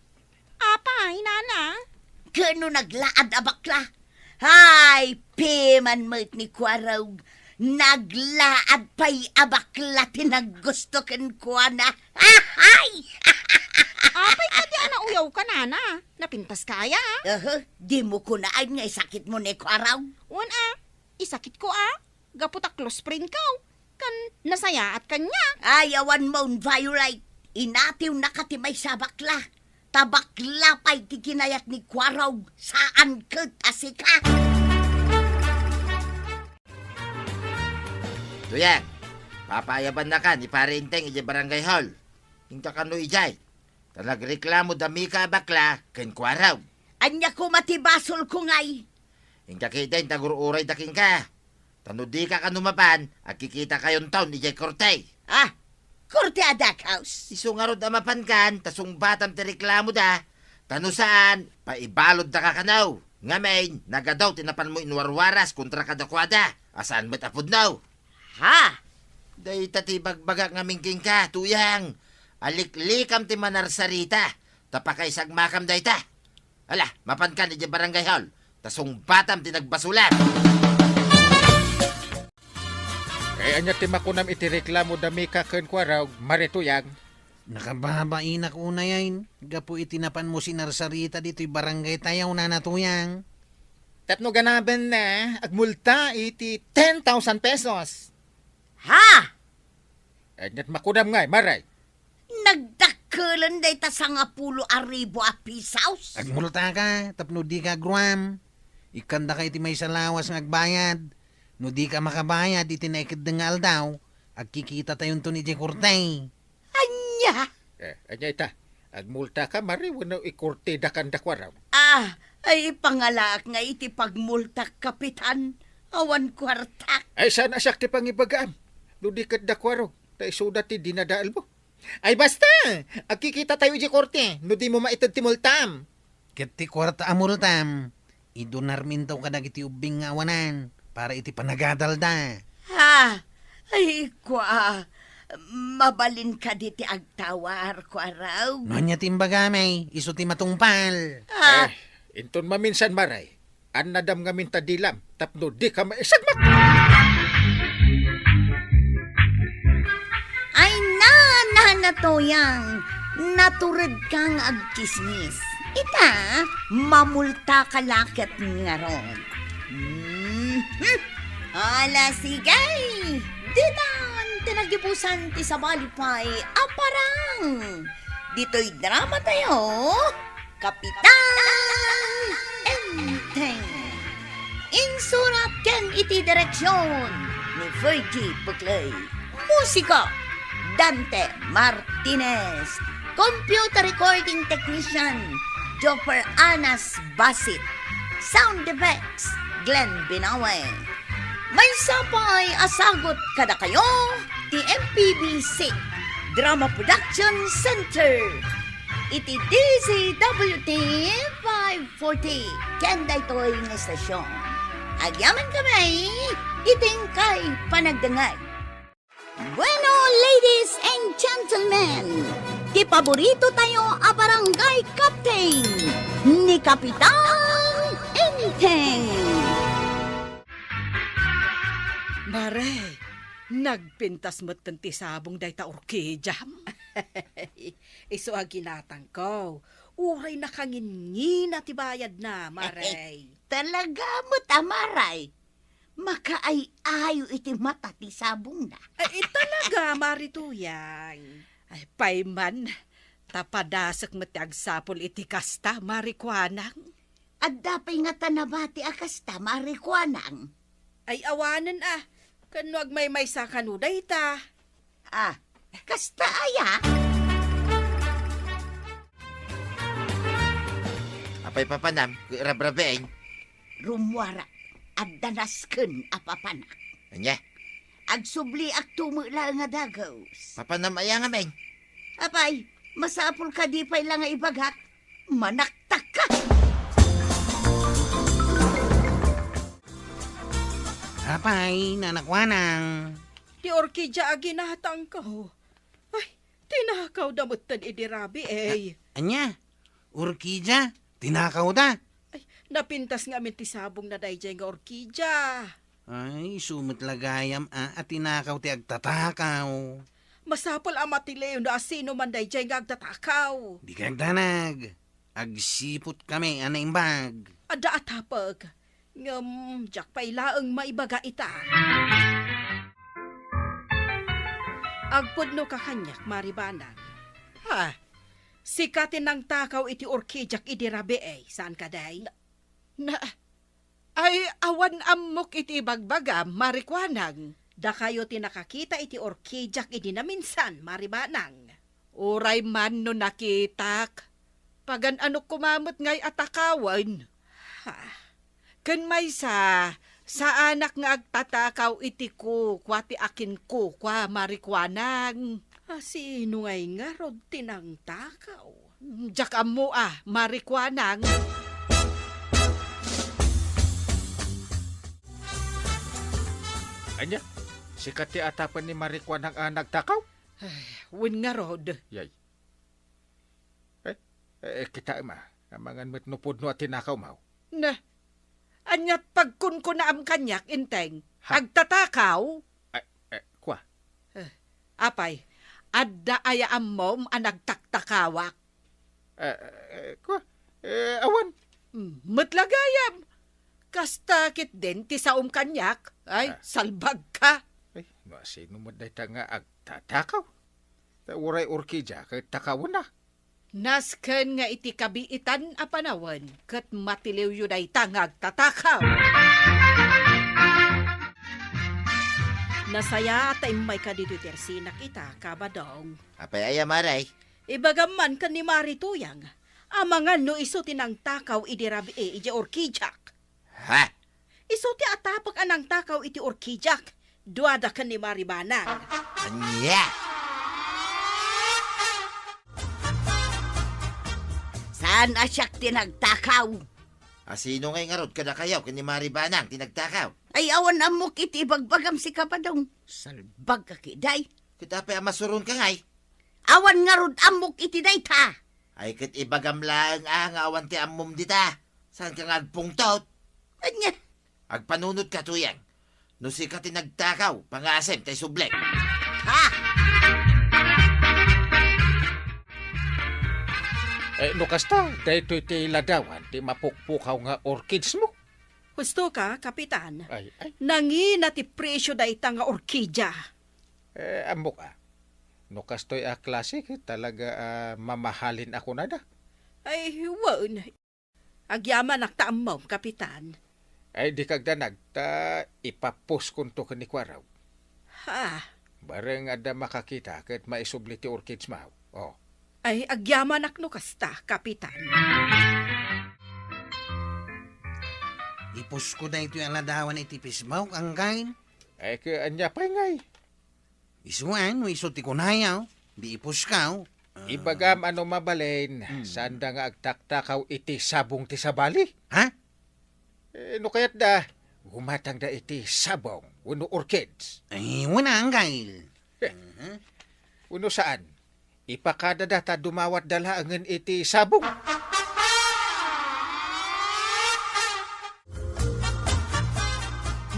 Apay, Nana? Ken no naglaad a bakla? Ay, piman met ni Kuarog. Naglaad pay a bakla ti naggusto kenkuana. Ahay! Apay kadi a nauyawka, Nana? Napintaska aya, a? Aha, dimo kunaen nga isakitmo ni Kuarog? Wen a, isakitko a. Gapu ta close friendko. Ken nasayaat kaniak. Ay, awan mon, Violet. Inatiwnaka ti maysa a bakla. Ta bakla pay ti kinayat ni Kuarog, saan ket a sika. Tuyang, papaayabannaka ni Pare Enteng idiay barangay hall. Inka kano idiay. Ta nagreklamo da Mika a bakla ken Kuarog. Ania koma ti basolko ngay? Inka ketdin ta agur-urayda kenka. Ta no dika kano mapan, agkikitakayon ton idiay korte. Ah, korte a daghouse? Isu ngarud a mapankan, ta sungbatam ti reklamoda. Ta no saan, paibaluddaka kano. Ngamin, nagadu ti napanmo inwarwaras kontra kadakuada, a saan met a pudno. Ha? Dayta ti ibagbagak ngamin kenka, Tuyang. Aliklikam ti manarsarita, ta pakaisagmakam dayta. Ala, mapankan idiay barangay hall, ta sungbatam ti nagbasolam. Ay, ania ti makunam iti reklamo da Mika ken Kuarog, Mare Tuyang? Nakababainak unay, gapu iti napanmo sinarsarita ditoy barangay tayo, Nana Tuyang. Tapno ganabenna, agmulta iti ten thousand pesos. Ha? Aniat makunam ngay, Mare? Nagdakkelen dayta sangapulo a ribu a pesos. Agmultaka tapno dika agruam. Ikkandaka iti maysa lawas nga agbayad. No dika makabayad iti naikeddeng nga aldaw, agkikitatayon ton idiay korte. Ania? Eh, ania ita? Agmultaka, Mare, wenno ikortedaka kanda Kuarog? Ah, ay, pangalaak nga iti pagmultak, Kapitan. Awan kuartak. Ay, saan a siak ti pangibagaam? No di ket da Kuarog, ta isuda ti dinadaelmo. Ay, basta! Agkikitatayo idiay korte no dimo maited ti multam. Ket ti kuarta a multam, idonarminto kadagiti ubbing nga awanan para iti panagadalda. Ha? Ay, kua, Mabalin kadi ti agtawar, Kuarog? No ania ti imbagam, ay, isu ti matungpal. Ah. Eh, inton maminsan, Maray, annadam ngamin ta dilam tapno dika maisagmak. Ay, na, na, na, Tuyang, natured ka nga agtsismis. Ita, mamulta ka la ket ngarud. Mhm. Ala, sige! Ditan ti nagibusan ti sabali pay a parang. Ditoy drama tayo, Kapitan Enteng. Insurat ken iti direksyon ni Fergie Buclay. Musika, Dante Martinez. Computer recording technician, Joffer Anas Basit. Sound effects, Glenn Binawe. Maysa pay a sagut kadakayo ti M P B C Drama Production Center iti D Z W T five forty ken daytoy nga estasyon. Agyamankami iti inkay panagdengngeg. Bueno, ladies and gentlemen, ti paborito tayo a barangay captain, ni Kapitan Enteng. Mare, nagpintas metten ti sabong dayta orkidiam. Isu a ginatangko, uray nakanginngina ti bayadna, Mare. Talaga met a Maray. Makaay-ayo iti mata ti sabongna. Ay, talaga, Mare Tuyang. Ay, pay man, ta padasek met ti agsapul iti kasta, Mare Kuanang. Adda pay ngata nabati a kasta, Mare Kuanang? Ay, awanen a. Ken no agmaymaysa kano dayta? Ah, kasta aya? Apay papanam, Kuya Rabraben? Rummuarak, adda nasken a papanak. Ania? Agsubliak to met laeng a dagus. Papanam aya ngamin? Apay, masapul kadi pay la nga ibagak, manaktakka. Apay, Nana Kuanang? Ti orkidia a ginatangko. Ay, tinakawda metten idi rabii, eh. A-, ania? Orkidia? Tinakawda? Ay, napintas ngamin ti sabongna daydiay nga orkidia. Ay, isu met la gayam a, a tinakaw ti agtatakaw. Masapul a matiliw no asino man daydiay nga agtatakaw. Dikay agdanag. Agsiputkami a naimbag. Adda a tapek. Ngem, diak pay laeng maibaga ita. Agpudnoka kaniak, Mare Banang. Ha? Sika ti nangtakaw iti orkidiak idi rabii, saan kadi? Na, na, ay, awan ammok iti ibagbagam, Mare Kuanang. Dakayo ti nakakita iti orkidiak idi naminsan, Mare Banang. Uray man no nakitak, pagan-anok koma met ngay a takawen. Ha? Ken maysa, saanak nga agtatakaw iti kukua ti akinkukua, Mare Kuanang. A, sino ngay ngarud ti nangtakaw? Diak ammo a, Mare Kuanang. Ania? Sika ti atapen ni Mare Kuanang a nagtakaw? Ay, wen ngarud. Yay. Eh, eh, kitaem a, amangan met no pudno a tinakawmaw. Na, ania pagkunkunaam kaniak, Enteng? Ha? Agtatakaw? Eh, eh, kua? Eh, apay, adda aya ammom a nagtaktakawak? Eh, eh, kua? Eh, awan. Hmm, met la gayam. Kasta ketdin ti saom kaniak. Ay, ah, salbagka. Ay, no asino met dayta nga agtatakaw? Ta uray orkidia ket takawenna. Nasken nga iti kabiitan a panawen ket matiliwyo dayta nga agtatakaw. Nasayaat ta immayka ditoy ti arsinak ita, Kabadong. Apay aya, Mare? Ibagam man ken ni Mare Tuyang, amangan no isu ti nangtakaw idi rabii idiay orkidiak. Ha? Isu ti atapek a nangtakaw iti orkidiak, duada ken ni Mare Banang. Ania? Saan a siak ti nagtakaw? A, sino ngay ngarud kadakayo ken ni Mare Banang ti nagtakaw? Ay, awan ammok iti ibagbagam, si Kabadong. Salbag a kiday. Ita pay a masuronka ngay? Awan ngarud ammok iti dayta. Ay, ket ibagam laeng a nga awan ti ammom dita. Saanka nga agpungtot? Ania? Agpanunotka, Tuyang. No sika ti nagtakaw, pangasem tay sublek. Ha? Eh, no kasta, daytoy ti ladawan ti mapukpukaw nga orchids mo? Husto ka, Kapitan. Ay, ay. Nangina ti presyo dayta nga orkidia. Eh, ammok a. No kastoy a klase, ket talaga a mamahalin a kunada. Ay, wen. Agyamanak ta ammom, Kapitan. Ay, dika agdanag, ta ipa-postkonto ken ni Kuarog. Ha? Bareng adda makakita ket maisubli ti orchids mo. Oh. Ay, agyamanak no kasta, Kapitan. I-post ko daytoy a ladawan iti Facebook, Anggail. Ay, ket ania pay ngay? Isuan, no isu ti kunayo, di i-post ka. Ah. Ibagam a no mabalin, Hmm. saanda nga agtaktakaw iti sabong ti sabali. Ha? Eh, no kayatda, gumatangda iti sabong wenno orchids. Ay, wen, Anggail. Eh, Mhm. wenno saan? Ipakadada ta dumawatda laengen iti sabong.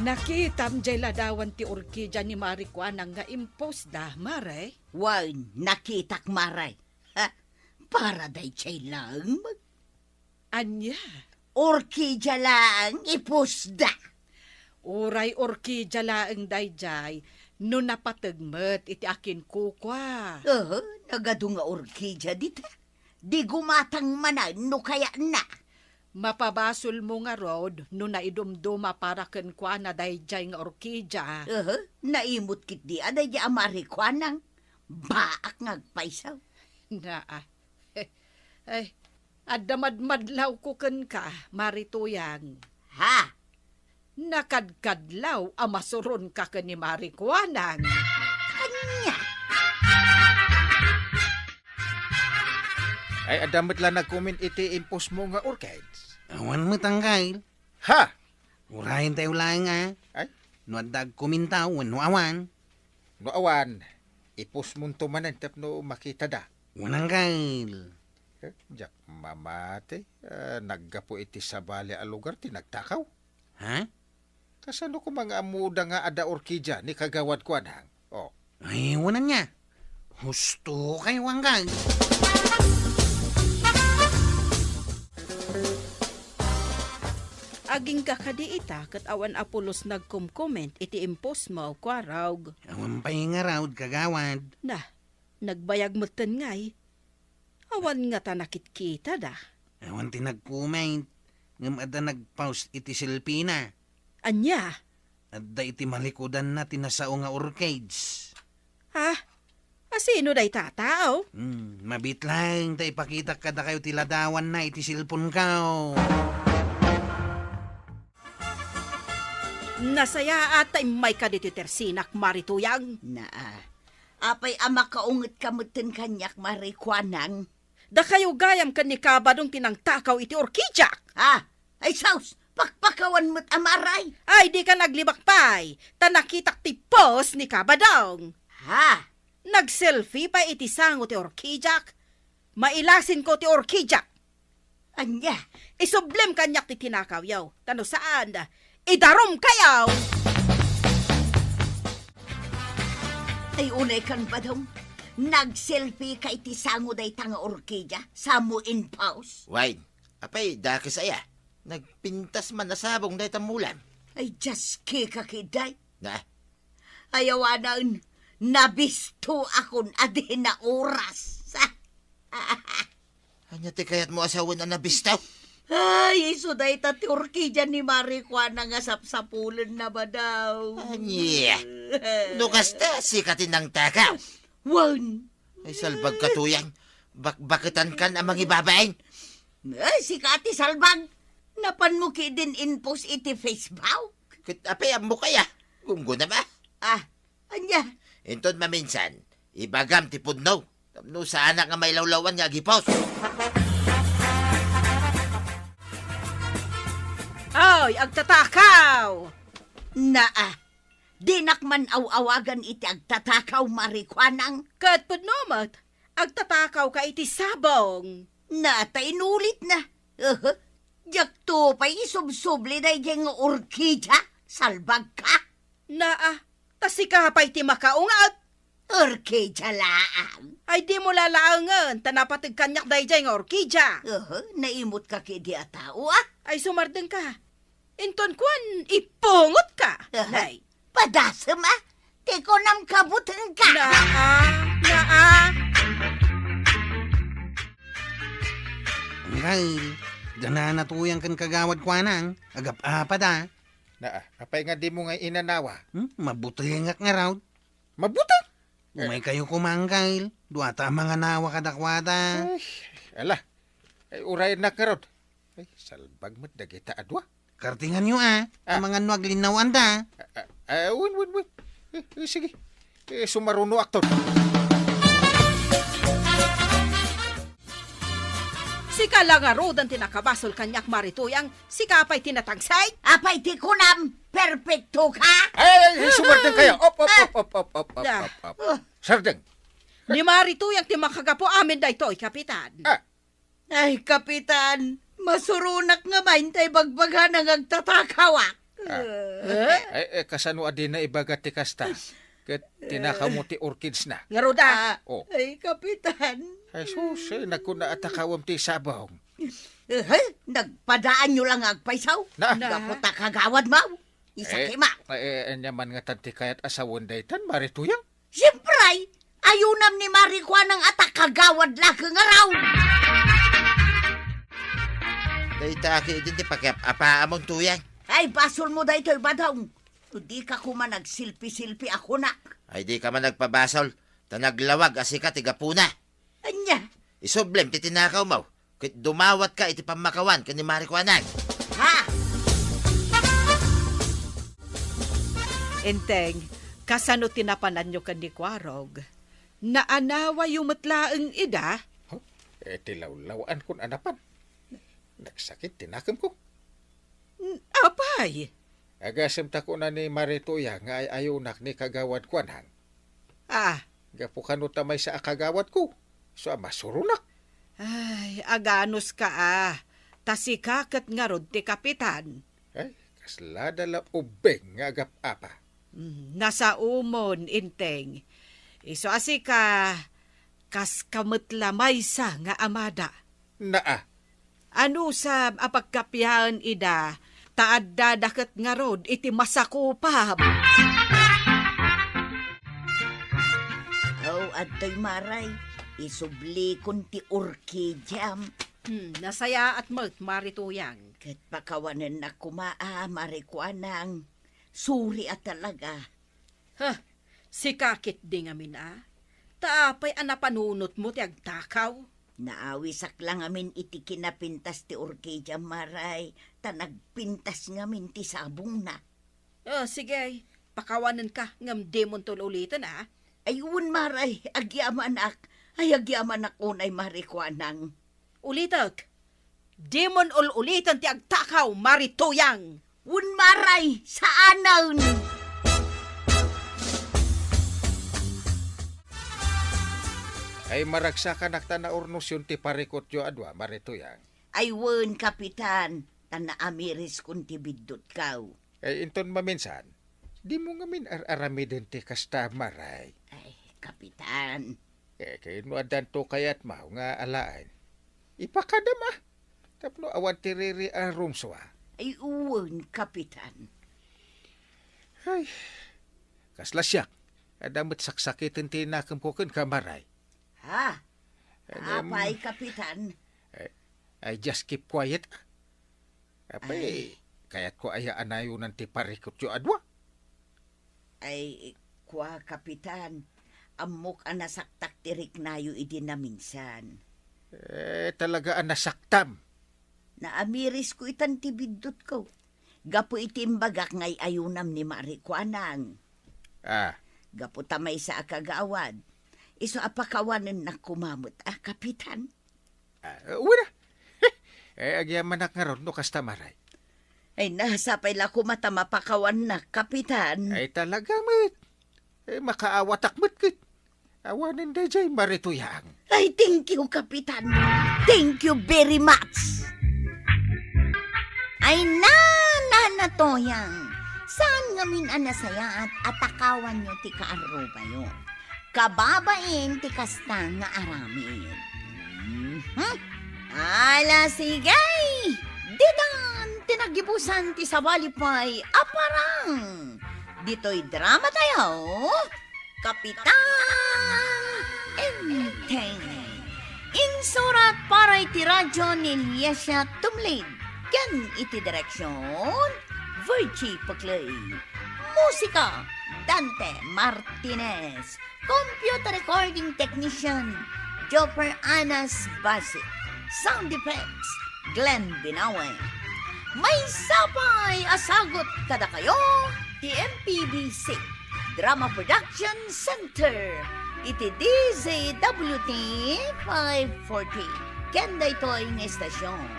Nakitam jay ladawan ti orkidia ni Mari Kuanang nga impostda, Mare? Wen, nakitak, Mare. Ha? Para dayjay laeng met. Ania? Orkidia laeng ipostda. Uray orkidia laeng dayjay no napateg met iti akinkukua. Aha, nagadu nga orkidia dita. Di gumatang manen no kayatna. Mapabasolmo ngarud no naidumduma para kenkuana dayjay nga orkidia. Aha, naimut ketdi a dayjay a Mari Kuanang. Baak nga agpayso. Naa. Ay, adda madmadlawko kenka, Mari Tuyang. Ha? Nakadkadlaw a masuronka ken ni Mari Kuanang. Ania? Ay, adda met la nag-comment iti impostmo nga orchids. Awan met, Anggail. Ha? Urayen tayo laeng, a. Ay? No adda agkommenta wenno awan. No awan, i-postmonto manen tapno makitada. Wen, Anggail. Eh, diak mamati. Ah, naggapu iti sabali a lugar ti nagtakaw. Ha? Kasano koma nga ammoda nga adda orkidia ni Kagawad Kuanang? Oh. Ay, wen ania. Husto kayo, Anggail. Agingga kadi ita ket awan a pulos nagkom-comment iti impostmo, Kuarog? Awan pay ngarud, Kagawad. Na, nagbayag metten ngay. Awan ngata nakitkitada. Awan ti nag-comment, ngem adda nag-post iti selfie-na. Ania? Adda iti malikudanna ti nasao nga orchids. Ha? Asino dayta a tao? Hmm, mabiit laeng ta ipakitak kadakayo ti ladawanna iti cellphone-ko. Nasayaat ta immayka ditoy tersinak, Mari Tuyang. Naa. Apay a makaungetka metten kaniak, Mari Kuanang? Dakayo gayam ken ni Kabadong ti nangtakaw iti orkidiak. Ha? Ay, sus! Pakpakawan met a Mari! Ay, dika naglibak pay, ta nakitak ti post ni Kabadong. Ha? Nag-selfie pay iti sango ti orkidiak. Mailasinko ti orkidiak. Ania? Isublem kaniak ti tinakawyo. Ta no saan, idarumkayo! Ay, unay kan, Badong. Nag-selfie-ka iti sango dayta nga orkidia, samo in post. Wen, apay, dakes aya. Nagpintas man a sabong dayta mulam. Ay, Dios, kika kiday. Na? Ay, awanen, nabisto akon a di na oras. Ania ti kayatmo a sawen a nabisto? Ay, isu dayta ti orkidia ni Mari Kuana nga sapsapulenna, Badong. Ania? No kasta, sika ti nangtakaw. Wen. Ay, salbag ka, Tuyang. Bakbaketankan a mangibabain. Ay, sika ti salbag. Napanmo ketdin in-post iti Facebook. Ket apay ammok aya? Gunggonam a. Ah, ania? Inton maminsan, ibagam ti pudno. Tapno saanak nga mailawlawan nga agi-post. Oy, agtatakaw! Naa, Dinak man aw-awagan iti agtatakaw, Mari Kuanang. Ket pudno met, agtatakawka iti sabong. Nata, inulitna. Aha. Diakto pay isubsubli daydiay nga orkidia, salbagka. Naa, ta sika pay ti makaunget. Orkidia laang. Ay, dimo lalaengen, ta napateg kaniak daydiay nga orkidia. Aha, naimutka kadi a tao, a? Ay, sumardengka. Inton kuan, ipungotka. Aha. Nay. Padasem, a? Ti kunam kabutengka. Naa, naa. Anggail, ganana tuyang ken Kagawad Kuanang, agap-apada. Naa, apay nga dimo nga inanawa? Hmm, mabutengak ngarud. Mabuteng? Umaykayo koma, Anggail. Duata a manganawa kadakuada. Ay, ala. Ay, urayennak ngarud. Ay, salbag met dagita a dua. Kartinganyo, a. Ah. Amangan no aglinnawaanda. Ah, ah, ah, wen, wen, wen. Eh, eh, sige. Eh, sumarunoakton. Sika la ngaruden ti nakabasol kaniak, Mari Tuyang, sika pay ti natangsay? Apay ti kunam, perpektoka? Ay, ay, ay, sumardengkayo. Op, op, op, op, op, op, op, op, op. Ah. Sardeng. Ni Mari Tuyang ti makagapu amin daytoy, Kapitan. Ah. Ay, Kapitan, masuronak ngamin ta ibagbagana nga agtatakawak. Ah. Eh? Ay, eh, kasano a dina ibaga ti kasta? Ket tinakawmo ti orchidsna. Ngarud a. Ah. Oh. Ay, Kapitan. Ay, sus, eh, nagkuna a takawem ti sabong. Eh, nagpadaanyo la nga agpaysaw. Na. Na. Gapu ta kagawadmo. Isa Eh, ti ma. Eh, eh, ania man ngatan ti kayat a sawen daytan, Mari Tuyang? Siempre, ayunam ni Mari Kuanang a ta kagawad la ket ngarud. Dayta a ketdi ti pakiap-apaamon, Tuyang. Ay, basolmo daytoy, Badong. No dika koma nagsilpi-silpi a kunak. Ay, dika man agpabasol, ta naglawag a sika ti gapuna. Ania? Isublem ti tinakawmo, ket dumawatka iti pammakawan ken ni Mari Kuanang. Ha? Enteng, kasano ti napananyo ken ni Kuarog? Naanawayo met laeng ida? Huh? Eh, ti lawlaw-ankon a napan. Nagsakit ti nakemko. N-, apay? Agasem ta kuna ni Mari Tuyang nga ay-ayunak ni Kagawad Kuanang. Ah. Gapu kano ta maysa a kagawadko, isu a masuronak. Ay, aganuska a. Ta sika ket ngarud ti kapitan. Ay, kasla da la ubbing nga agap-apa. Mm, nasaomon, Enteng. Isu a sika, kaska met la maysa nga amada. Naa. Anusam a pagkapiaen ida, ta addada ket ngarud iti masakupam. Oh, adtoy, Maray. Isublikon ti orkidiam. Hmm, nasayaat met, Mari Tuyang. Ket pakawanennak koma a, Mari Kuanang. Suri a talaga. Huh, sika ketdi ngamin a? Ta apay a napanunotmo ti agtakaw? Naawisak la ngamin iti kinapintas ti orkidia, Maray, ta nagpintas ngamin ti sabongna. Oh, sige, pakawanenka ngem dimonto ul-uliten a? Ay, wen, Maray, agyamanak. Ay, agyamanak unay, Mari Kuanang. Ulitek, dimon ul-uliten ti agtakaw, Mari Tuyang. Wen, Maray, saanen. Ay, maragsakanak ta naurnosyon ti parikutyo a dua, Mari Tuyang. Ay, wen, Kapitan, ta naamiriskon ti biddutko. Eh, inton maminsan, dimo ngamin ar-aramiden ti kasta, Maray. Ay, Kapitan. Eh, ket no addanto kayatmo nga alaen, ipakadam a. Tapno awan ti riri a rumsua. Ay, wen, Kapitan. Ay, kasla siak, adda met saksakiten ti nakemko kenka, Maray. Ha? Em, Apay, Kapitan? Eh, I just keep quiet. Apay, Ay. Kayatko aya a nayonan ti parikutyo a dua? Ay, kua, Kapitan, ammok a nasaktak ti riknayo idi naminsan. Eh, talaga a nasaktam. Naamirisko itan ti biddutko. Gapu iti imbagak nga ay-ayunam ni Mari Kuanang. Ah. Gapu ta maysa a kagawad. Isu a pakawanennak koma met a, Kapitan. Ah, wen a. Eh, agyamanak ngarud no kasta, Maray. Ay, na, sapay la koma ta mapakawannak, Kapitan. Ay, talaga met. Eh, makaawatak met ket. Awanen daydiay maritoyang. Ay, thank you, Kapitan. Thank you very much. Ay, na, Nana Toyang. Saan ngamin a nasayaat a takawanyo ti kaarrubayo? Kababain ti kasta nga aramid. Mhm. Ala, sige! Ditan ti nagibusan ti sabali pay a parang. Ditoy dramatayo, Kapitan Enteng. Insurat para iti radyo ni Liesia Tumlid. Ken iti direksyon, Virgie Peclay. Musika, Dante Martinez. Computer recording technician, Joper Anas Basic. Sound effects, Glenn Binawe. Maysa pay a sagut kadakayo ti M P B C Drama Production Center iti D Z W T five forty. Ken daytoy nga istasyon,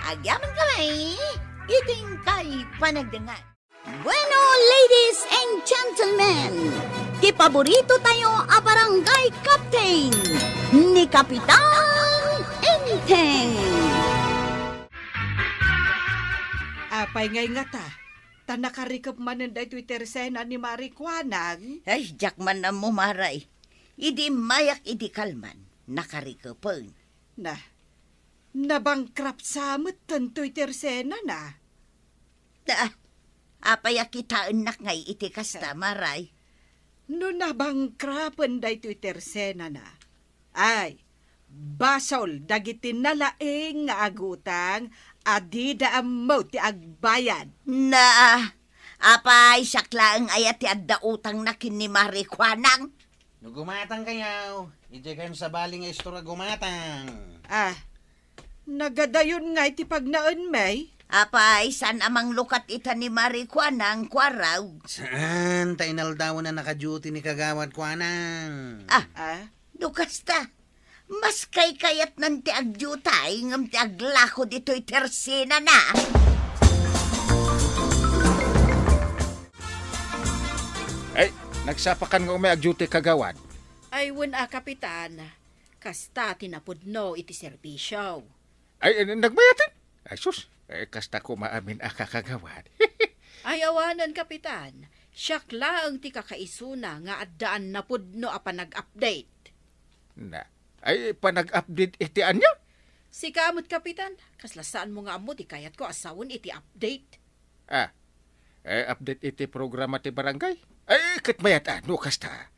agyamankami iti inkay panagdengngeg. Bueno, ladies and gentlemen, ti paborito tayo a barangay captain, ni Kapitan Enteng. Apay ngay ngata, ta nakarikep manen daytoy tersena ni Mari Kuanang? Ay, diak man ammo, Maray. Idi immayak idi kalman, nakarikepen. Na, nabankrupt sa metten toy tersenana. Ah, apay a kitaennak ngay iti kasta, Maray? No nabankrupen daytoy tersenana, ay, basol dagiti nalaing nga agutang a dida ammo ti agbayad. Na, apay, siak laeng aya ti adda utangna ken ni Mari Kuanang? No gumatangkayo, idiay kayon sabali nga istorya gumatang. Ah, nagadayon ngay ti pagnaenmi? Apay, saan a manglukat ita ni Mari Kuanang, Kuarog? Saan, ta inaldawen a naka-duty ni Kagawad Kuanang. Ah, Ah? no kasta, mas kaykayatnan ti ag-duty ngem ti aglako ditoy tersenana. Ay, nagsapakan nga umay ag-duty, Kagawad. Ay, wen a, Kapitan. Kasta ti napudno iti serbisio. Ay, eh, nagbayaten? Ay, sus, eh, kasta koma amin a, Kagawad. Ay, awanen, Kapitan. Siak laeng ti kakaisuna nga addaan napudno a panag-update. Na, ay, panag-update iti ania? Sika met, Kapitan, kasla saanmo nga ammo ti kayatko a sawen iti update. Ah, eh, update iti programa ti barangay? Ay, ket mayat a, no kasta.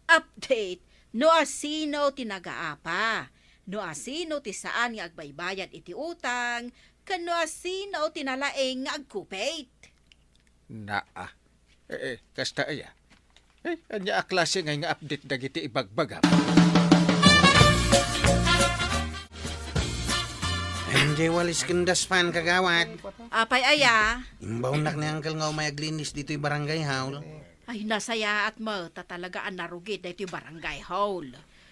Update no asino ti nagaapa, no asino ti saan nga agbaybayad iti utang, ken no asino ti nalaing nga agkupit. Naa. Eh, eh, kasta aya. Eh, ania a klase ngay nga update dagiti ibagbagam? Ay, diay walis ken daspan, Kagawad. Apay aya? Imbawnak ni Uncle nga umay aglinis ditoy barangay hall. Ay, nasayaat met ta talaga a narugit daytoy barangay hall.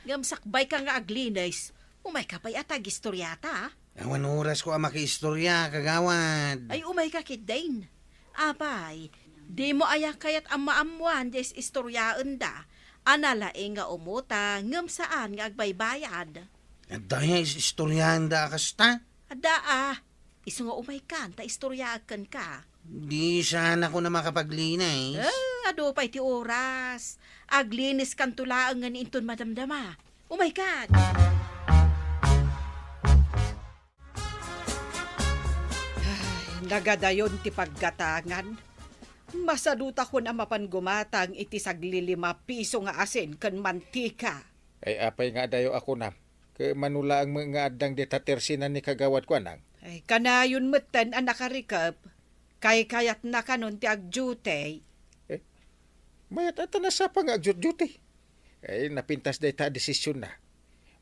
Ngem sakbayka nga aglinis, umayka pay a ta agistoryata, a? Awan orasko a makiistorya, Kagawad. Ay, umayka ketdin. Apay, dimo aya kayat a maammoan diay is-istoryaenda a nalaing nga umutang ngem saan nga agbaybayad? Adda aya is-istoryaenda a kasta? Adda a. Isu nga umaykan ta istoryaak kenka. Di saan a kuna makapaglinis. Eh, adu pay ti oras. Agliniskanto laeng nga inton madamdama. Umaykan. Ay, nagadayon ti paggatangan. Masadutakon a mapan gumatang iti saglilima piso nga asin ken mantika. Ay, apay nga adayo a kunam? Ket mano laeng met nga addang dita tersena ni Kagawad Kuanang? Ay, kanayon metten a nakarikep. Kaykayatna kanon ti agdiute. Eh, mayat a ta nasapa nga agdiutdiute. Ay, napintas dayta a desisionna.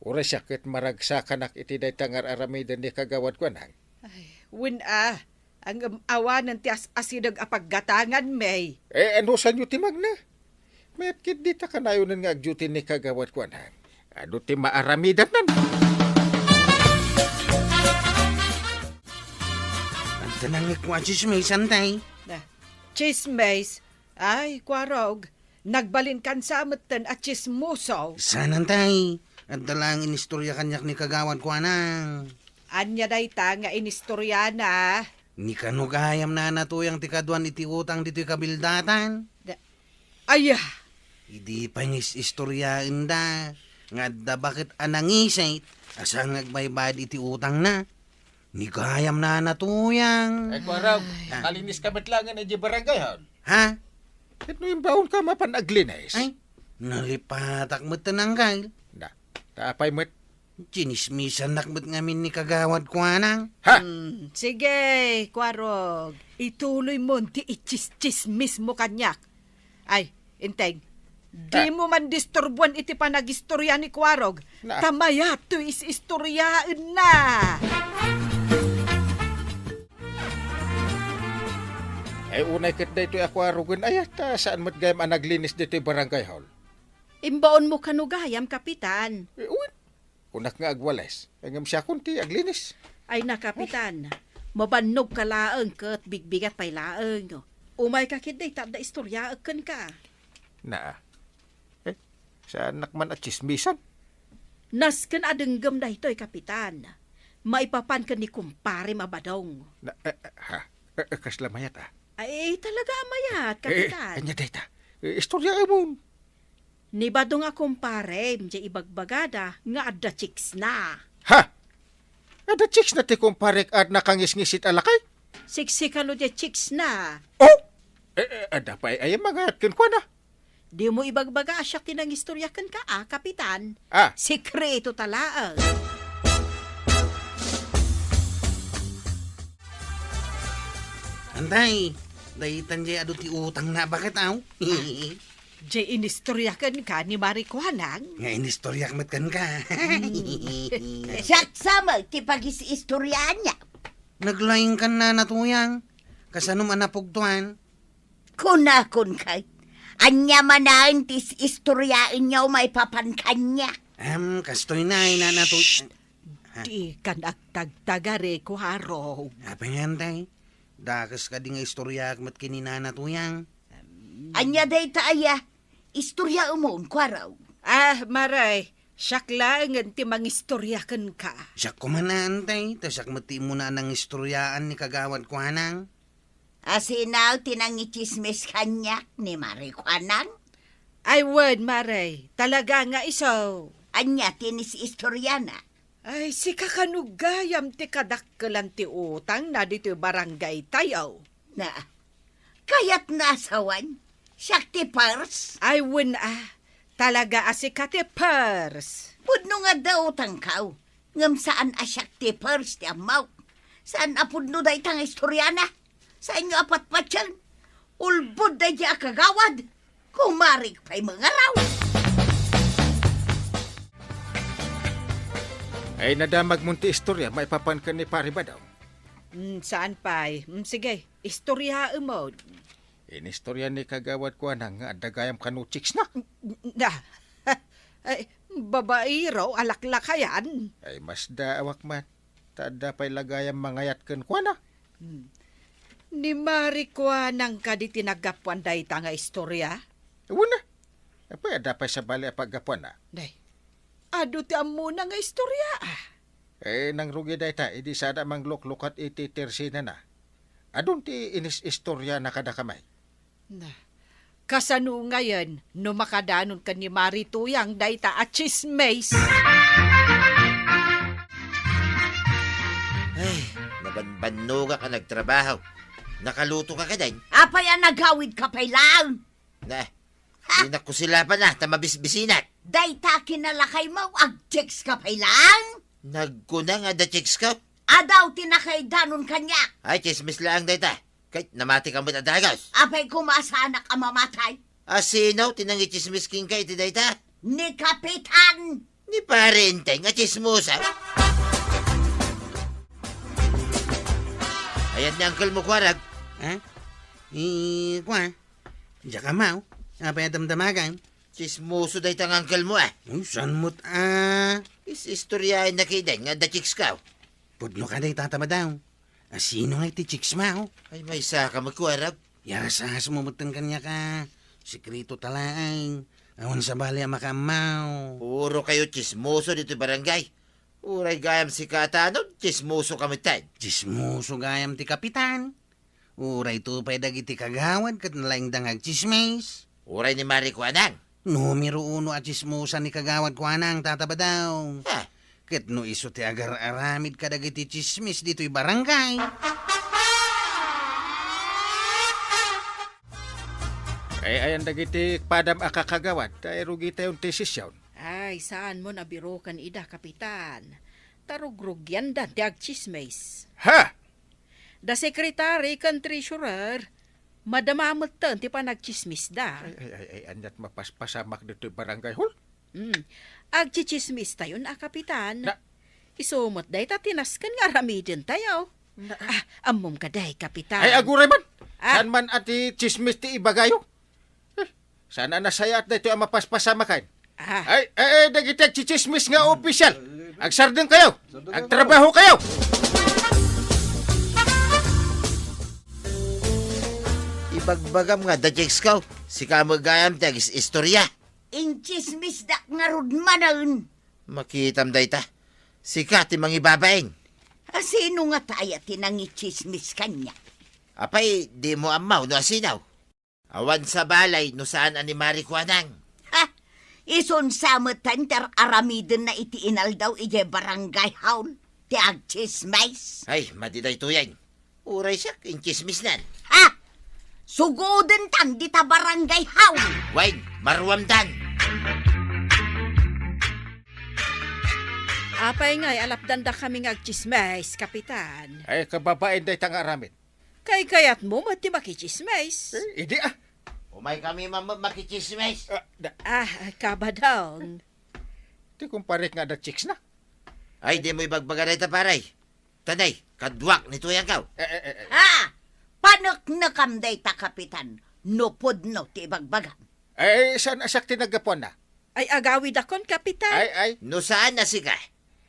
Uray siak ket maragsakanak iti dayta nga ar-aramiden ni Kagawad Kuanang. Ay, wen a, ngem awanen ti as-asideg a paggatanganmi. Eh, anusanyo ti magna? Mayat ket dita kanayonen nga agdiute ni Kagawad Kuanang. Adu ti maaramidannan. Tanangik ko a chismis, Antay. Na, chismis? Ay, Kuarog, nagbalinkan sa metten a chismoso. Saan, Antay? Adda laeng inistorya kaniak ni Kagawad Kuanang. Ania dayta nga inistoryana? Ni kano gayam Nana Tuyang ti kaduan iti utang ditoy kabildatan? Da-, aya! Idi pay nga is-istoryaenda nga adda baket a nangisit a saan nga agbaybayad iti utangna. Ni gayam Nana Tuyang. Ay, Kuarog, ay, nakalinis ka met laengen idiay barangay hall? Ha? Ket no imbaonka mapan aglinis? Ay, nalipatak met, Uncle. Da, ta apay met? Chinismisannak met ngamin ni Kagawad Kuanang. Ha? Hmm, sige, Kuarog. Ituloy mon ti ichis-chismis mo kaniak. Ay, Enteng, di mo man disturbuan iti panagistorya ni Kuarog. Na. Ta mayat toy is-istoryaenna. Ay, unay ket daytoy a Kuarogen, aya, ta saan met gayam a naglinis ditoy barangay hall? Imbaonmo kano gayam, Kapitan? Eh, wen. Kunak nga agwales, ngem siakon ti aglinis. Ay na, Kapitan, mabannogka laeng ket bigbigat pay laeng. Umayka ketdi ta adda istoryaek kenka. Naa. Eh, saannak man a chismisan? Nasken a denggem daytoy, Kapitan. Maipapan ken ni kumparem a Badong. Na, eh, eh, ha? Eh, eh, kasla mayat, ah? Ay, talaga a mayat, eh, Kapitan. Ania dayta? Eh, istoryaemon. Ni Badong a kumparem, diay ibagbagada nga adda chicksna. Ha? Adda chicksna ti kumparek a nakangisngisit a lakay? Siksika no diay chicksna. Oh! Eh, eh, adda pay aya mangayat kenkuana? Dimo ibagbaga a siak ti nangistorya kenka, a, Kapitan. Ah. Sekreto ta laeng. Antay, daytan diay adu ti utangna a baket, aw? Diay inistorya kenka ni Mari Kuanang? Nga inistoryak met kenka. Hmm. Siak sa met ti pagis-istoryaanna. Naglaingkan Nana Tuyang. Kasanom a napugtoan? Kunakon ket, ania manen ti is-istoryaenyo maipapan kaniak? Em, kastoy na, Nana Tuy-, ha? Dikan agtagtagari, Kuarog. Apay ngay, Antay? Dakes kadi nga istoryaak met ken ni Nana Tuyang? Ania dayta aya? Istoryaemon, Kuarog. Ah, Mari, siak laengen ti mangistorya kenka. Siak koma, Antay, ta siak met ti immuna a nangistoryaan ni Kagawad Kuanang. Asino ti nangichismis kaniak ni Mari Kuanang? Ay, wen, Mari, talaga nga isu. Ania ti is-istoriana? Ay, sika kano gayam ti kadakkelan ti utangna ditoy barangaytayo. Na, kayatna a sawen, siak ti pers? Ay, wen a, talaga a sika ti pers. Pudno nga adda utangko, ngem saan a siak ti pers ti ammok. Saan a pudno dayta nga istoriana. Saanyo a patpatien. Ulbod daydiay a kagawad. Kumarik pay mangaraw. Ay, nadamagmon ti istoria maipapan ken ni Pari Badong? Mm, saan pay? Mm, sige, istoriaemon. Inistorian ni Kagawad Kuanang nga adda gayam kano chicksna. Na, ay, babaero a laklakayan. Ay, masdaawak man. Ta adda pay la gayam mangayat kenkuana. Hmm. Ni Mari Kuanang kadi ti naggapuan dayta nga istoria? Wen a. Apay, adda pay sabali a paggapuanna? Day, adu ti ammona nga istoria, ah. Eh, nangrugi dayta, idi sada mangluklukat iti tersinana. Adun ti inis-istoriana kadakami. Na, kasano ngayen no makadanon ken ni Mari Tuyang dayta a chismis? Ay, nabanbannogak a nagtrabaho. Nakaluto ka kadin? Apay a nagawid ka pay laeng? Na, ha? Di nakusilapan na, ta mabisbisinak. Dayta kinalakaymo, agchicks ka pay laeng? Nagkuna nga adda chicks ka? Adu ti nakaidanon kaniak. Ay, chismis laeng dayta. Ket namati ka met a dagus. Apay koma saanak a mamatay? Asino ti nangichismis kenka iti dayta? Ni Kapitan! Ni Pari Enteng a chismosa. Ayat ni uncle mo, Kuarog. Ha? I, kua? Diak ammo. Apay a damdamagan? Chismoso dayta nga uncle mo, ah. Uy, saan met, ah? Is-istoriaenna kadin nga adda chicks ka. Pudno ka dayta, Tama daw. Asino ngay ti chicks mo? Ay, maysa ka met, Kuarog. Yarasasmo metten kaniak a. Sekreto ta laeng. Awan sabali a makaammo. Puro kayo chismoso ditoy barangay. Uray gayam sika a tanod, chismoso ka metten. Chismoso gayam ti kapitan. Uray to pay dagiti kagawad ket nalaingda nga agchismis. Uray ni Mari Kuanang. Numero uno a chismosa ni kagawad Kuanang, Tata Badong. Ah. Ket no isu ti agar-aramid kadagiti chismis ditoy barangay. Ay, ayan dagiti padam a kakagawad, ta irugitayon ti sesyon. Ay, saanmo a biroken ida, Kapitan. Ta rugrugiandan ti agchismis. Ha? Da secretary ken treasurer, madama metten ti panagchismisda. Ay, ay, ay, ay, aniat mapaspasamak ditoy barangay hall? Hmm. Agchichismistayon a, Kapitan. Na- Isu met dayta ti nasken nga aramidentayo. Na- Ah, ammom kadi, Kapitan. Ay, aguray man. Ah. Saan man a ti chismis ti ibagayo? Eh, saan a nasayaat daytoy a mapaspasamakan? Ah. Ay, eh, eh, dagiti agchichismis nga opisyal. Agsardeng kayo. Agtrabaho kayo. Ibagbagam nga, da chicks ko. Sika met gayam ti agis-istorya. Inchismisdak ngarud manen. Makitam dayta. Sika ti mangibabain. Asino ngata aya ti nangichismis kaniak? Apay, dimo ammo no asino? Awan sabali no saan a ni Mari Kuanang. Ha? Isun sa metten ti ar-aramidenna iti inaldaw idiay barangay hall ti agchismis. Ay, madi daytoyen. Uray siak, inchismisnan. Ha? Sugodentan dita barangay hall. Wen, maruamdan. Apay ngay a lapdandakami nga agchismis, Kapitan? Ay, kababain dayta nga aramid. Kaykayatmo met ti makichismis. Eh, idi, ah. Umaykami man met makichismis. Ah, da- Ah, kabadong. Ti kumparik nga adda chicks na. Ay, dimo ibagbaga dayta, pare. Tanay, kaduak ni tuyangkaw. Eh, eh, eh, eh. Ha? Paneknekam dayta, Kapitan. No pudno ti ibagbagam. Eh, saan a siak ti naggapuanna? Ay, agawidakon, Kapitan. Ay, ay. No saan a sika,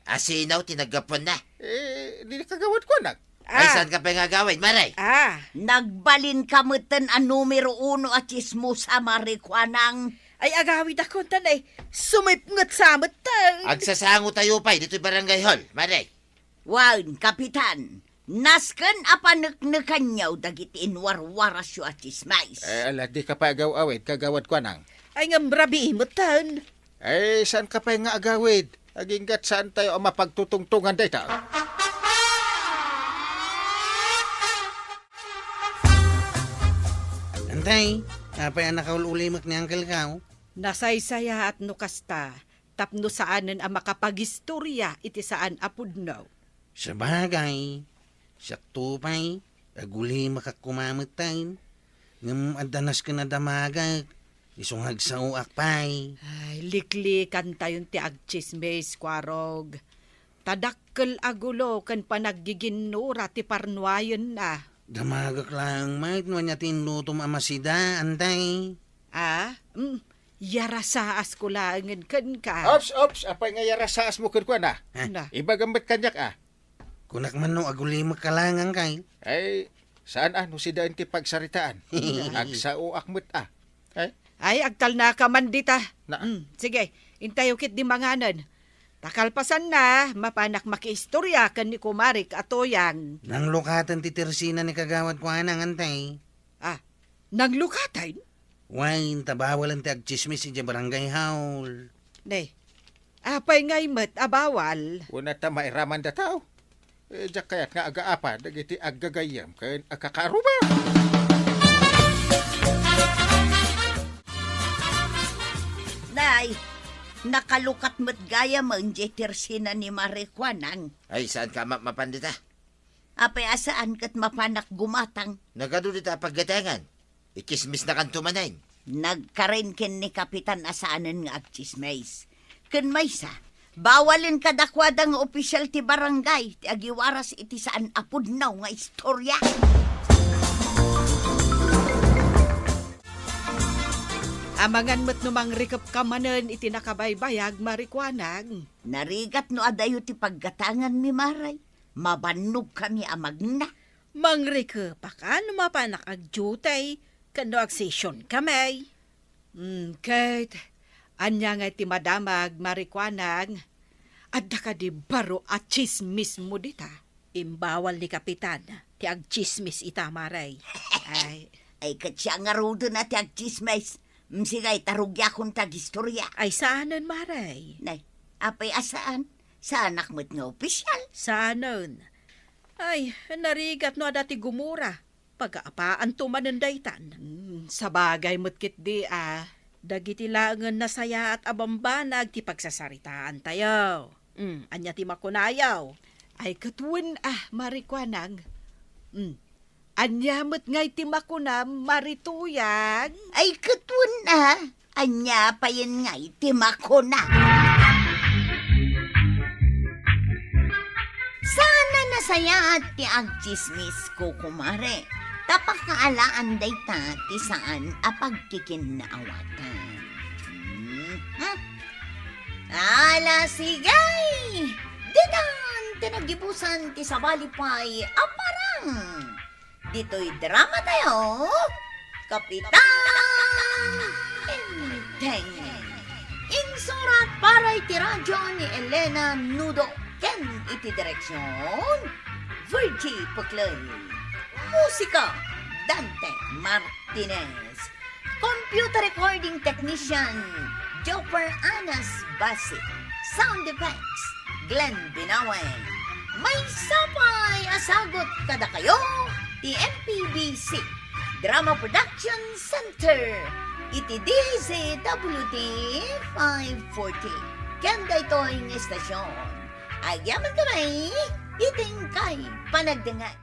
asino ti naggapuanna? Eh, di kagawad Kuanang. Ay, ah, saan ka pay nga agawid, Mare? Ah. Nagbalinka metten a numero uno a chismosa, Mare Kuanang. Ay, agawidakon, tan, ay, sumipnget sa metten. Agsasangotayo pay ditoy barangay hall, Mare. Wen, Kapitan, nasken a paneknekanyo dagiti inwarwarasyo a chismis. Eh, ala, dika pay agaw-awid, kagawad Kuanang. Ay, ngem rabii metten. Eh, saan ka pay nga agawid? Aginggat saantayo a mapagtutungtongan dayta. Antay, apay a nakaul-ulimek ni Uncle Kao? Nasaysayaat no kasta, tapno saanen a makapagistorya iti saan a pudno. Sabagay, siakto pay, agulimek a kumametten. Ngem adda nasken a damagek, isu nga agsaoak pay. Ay, liklikantayon ti agchismis, Kuarog. Ta dakkel a gulo ken panaggiginnura ti parnuayenna. Damagek laeng met no ania ti inlutom a masida, antay. Ah? Mm. Yarasaasko laengen kenka. Ops, ops, apay nga yarasaasmo kenkuana? Ha? Na. Ibagam met kaniak, a. Kunak man no agulimekka laeng, angkay. Ay, saan a no sidaen ti pagsaritaan. Agsaoak met, a. Ay? Ay, agtalnaka man dita. Na. Mm, sige, intayo ketdi manganen. Ta kalpasanna, mapanak makiistorya ken ni kumarik a Toyang. Nanglukaten ti tersina ni kagawad Kuanang, antay. Ah, nanglukaten? Wen, ta bawalen ti agchismis idiay barangay hall. Ne, apay ngay met a bawal? Kuna ta mairamanda tao. Eh, diak kayat nga agaapa dagiti aggagayyem ken agkakaarruba. Nay, nakalukat met gayamen diay tersina ni Mare Kuanang. Ay, saan ka ma-, mapan dita? Apay a saan ket mapanak gumatang? Nagadu dita a paggatangan. Ichismisnakanto manen. Nagkaren ken ni Kapitan a saanen nga agchismis. Ken maysa, bawalen kadakuada nga opisyal ti barangay ti agiwaras iti saan a pudno nga istorya. Amangan met no mangrikepka manen iti nakabaybayag, Mare Kuanang. Narigat no adayo ti paggatanganmi, Mare. Mabannogkami a magna. Mangrikepaka no mapanak agdiutay ken no agsesionkami. Hmm, ket ania ngay ti madamag, Mare Kuanang? Adda kadi baro a tsismismo dita? Imbawal ni Kapitan ti agtsismis ita, Mare. Ay. Ay, ket siya ngaruden a ti agtsismis. Msigay ta rugiakon ti agistoria. Ay, saanen, Mare. Nay, apay a saan? Saanak met nga opisial. Saanen. Ay, narigat no adda ti gumura. Pagaapaanto manen daytan. Hmm, sabagay met ketdi a. Dagiti laengen nasayaat a bambanag ti pagsasaritaantayo. Hmm, ania ti makunayo? Ay, ket wen a, Mare Kuanang. Hmm, ania met ngay ti makunam, Mare Tuyang? Ay, ket wen a, ania payen ngay ti makuna? Saan a nasayaat ti agtsismis, kukumare, ta pakaalaan dayta ti saan a pagkikinnaawatan. Mhm. Ala, sige! Ditan ti naggibusan ti sabali pay a parang. Ditoy dramatayo, Kapitan Enteng. Insurat para iti radyo ni Elena Nudo ken iti direksion, Virgie Puclay. Musika, Dante Martinez. Computer recording technician, Joper Anas Basi. Sound effects, Glenn Binawen. Maysa pay a sagut kadakayo ti M P B C Drama Production Center iti D Z W T five forty. Ken daytoy nga estasion, agyamankami iti inkay panagdengngeg.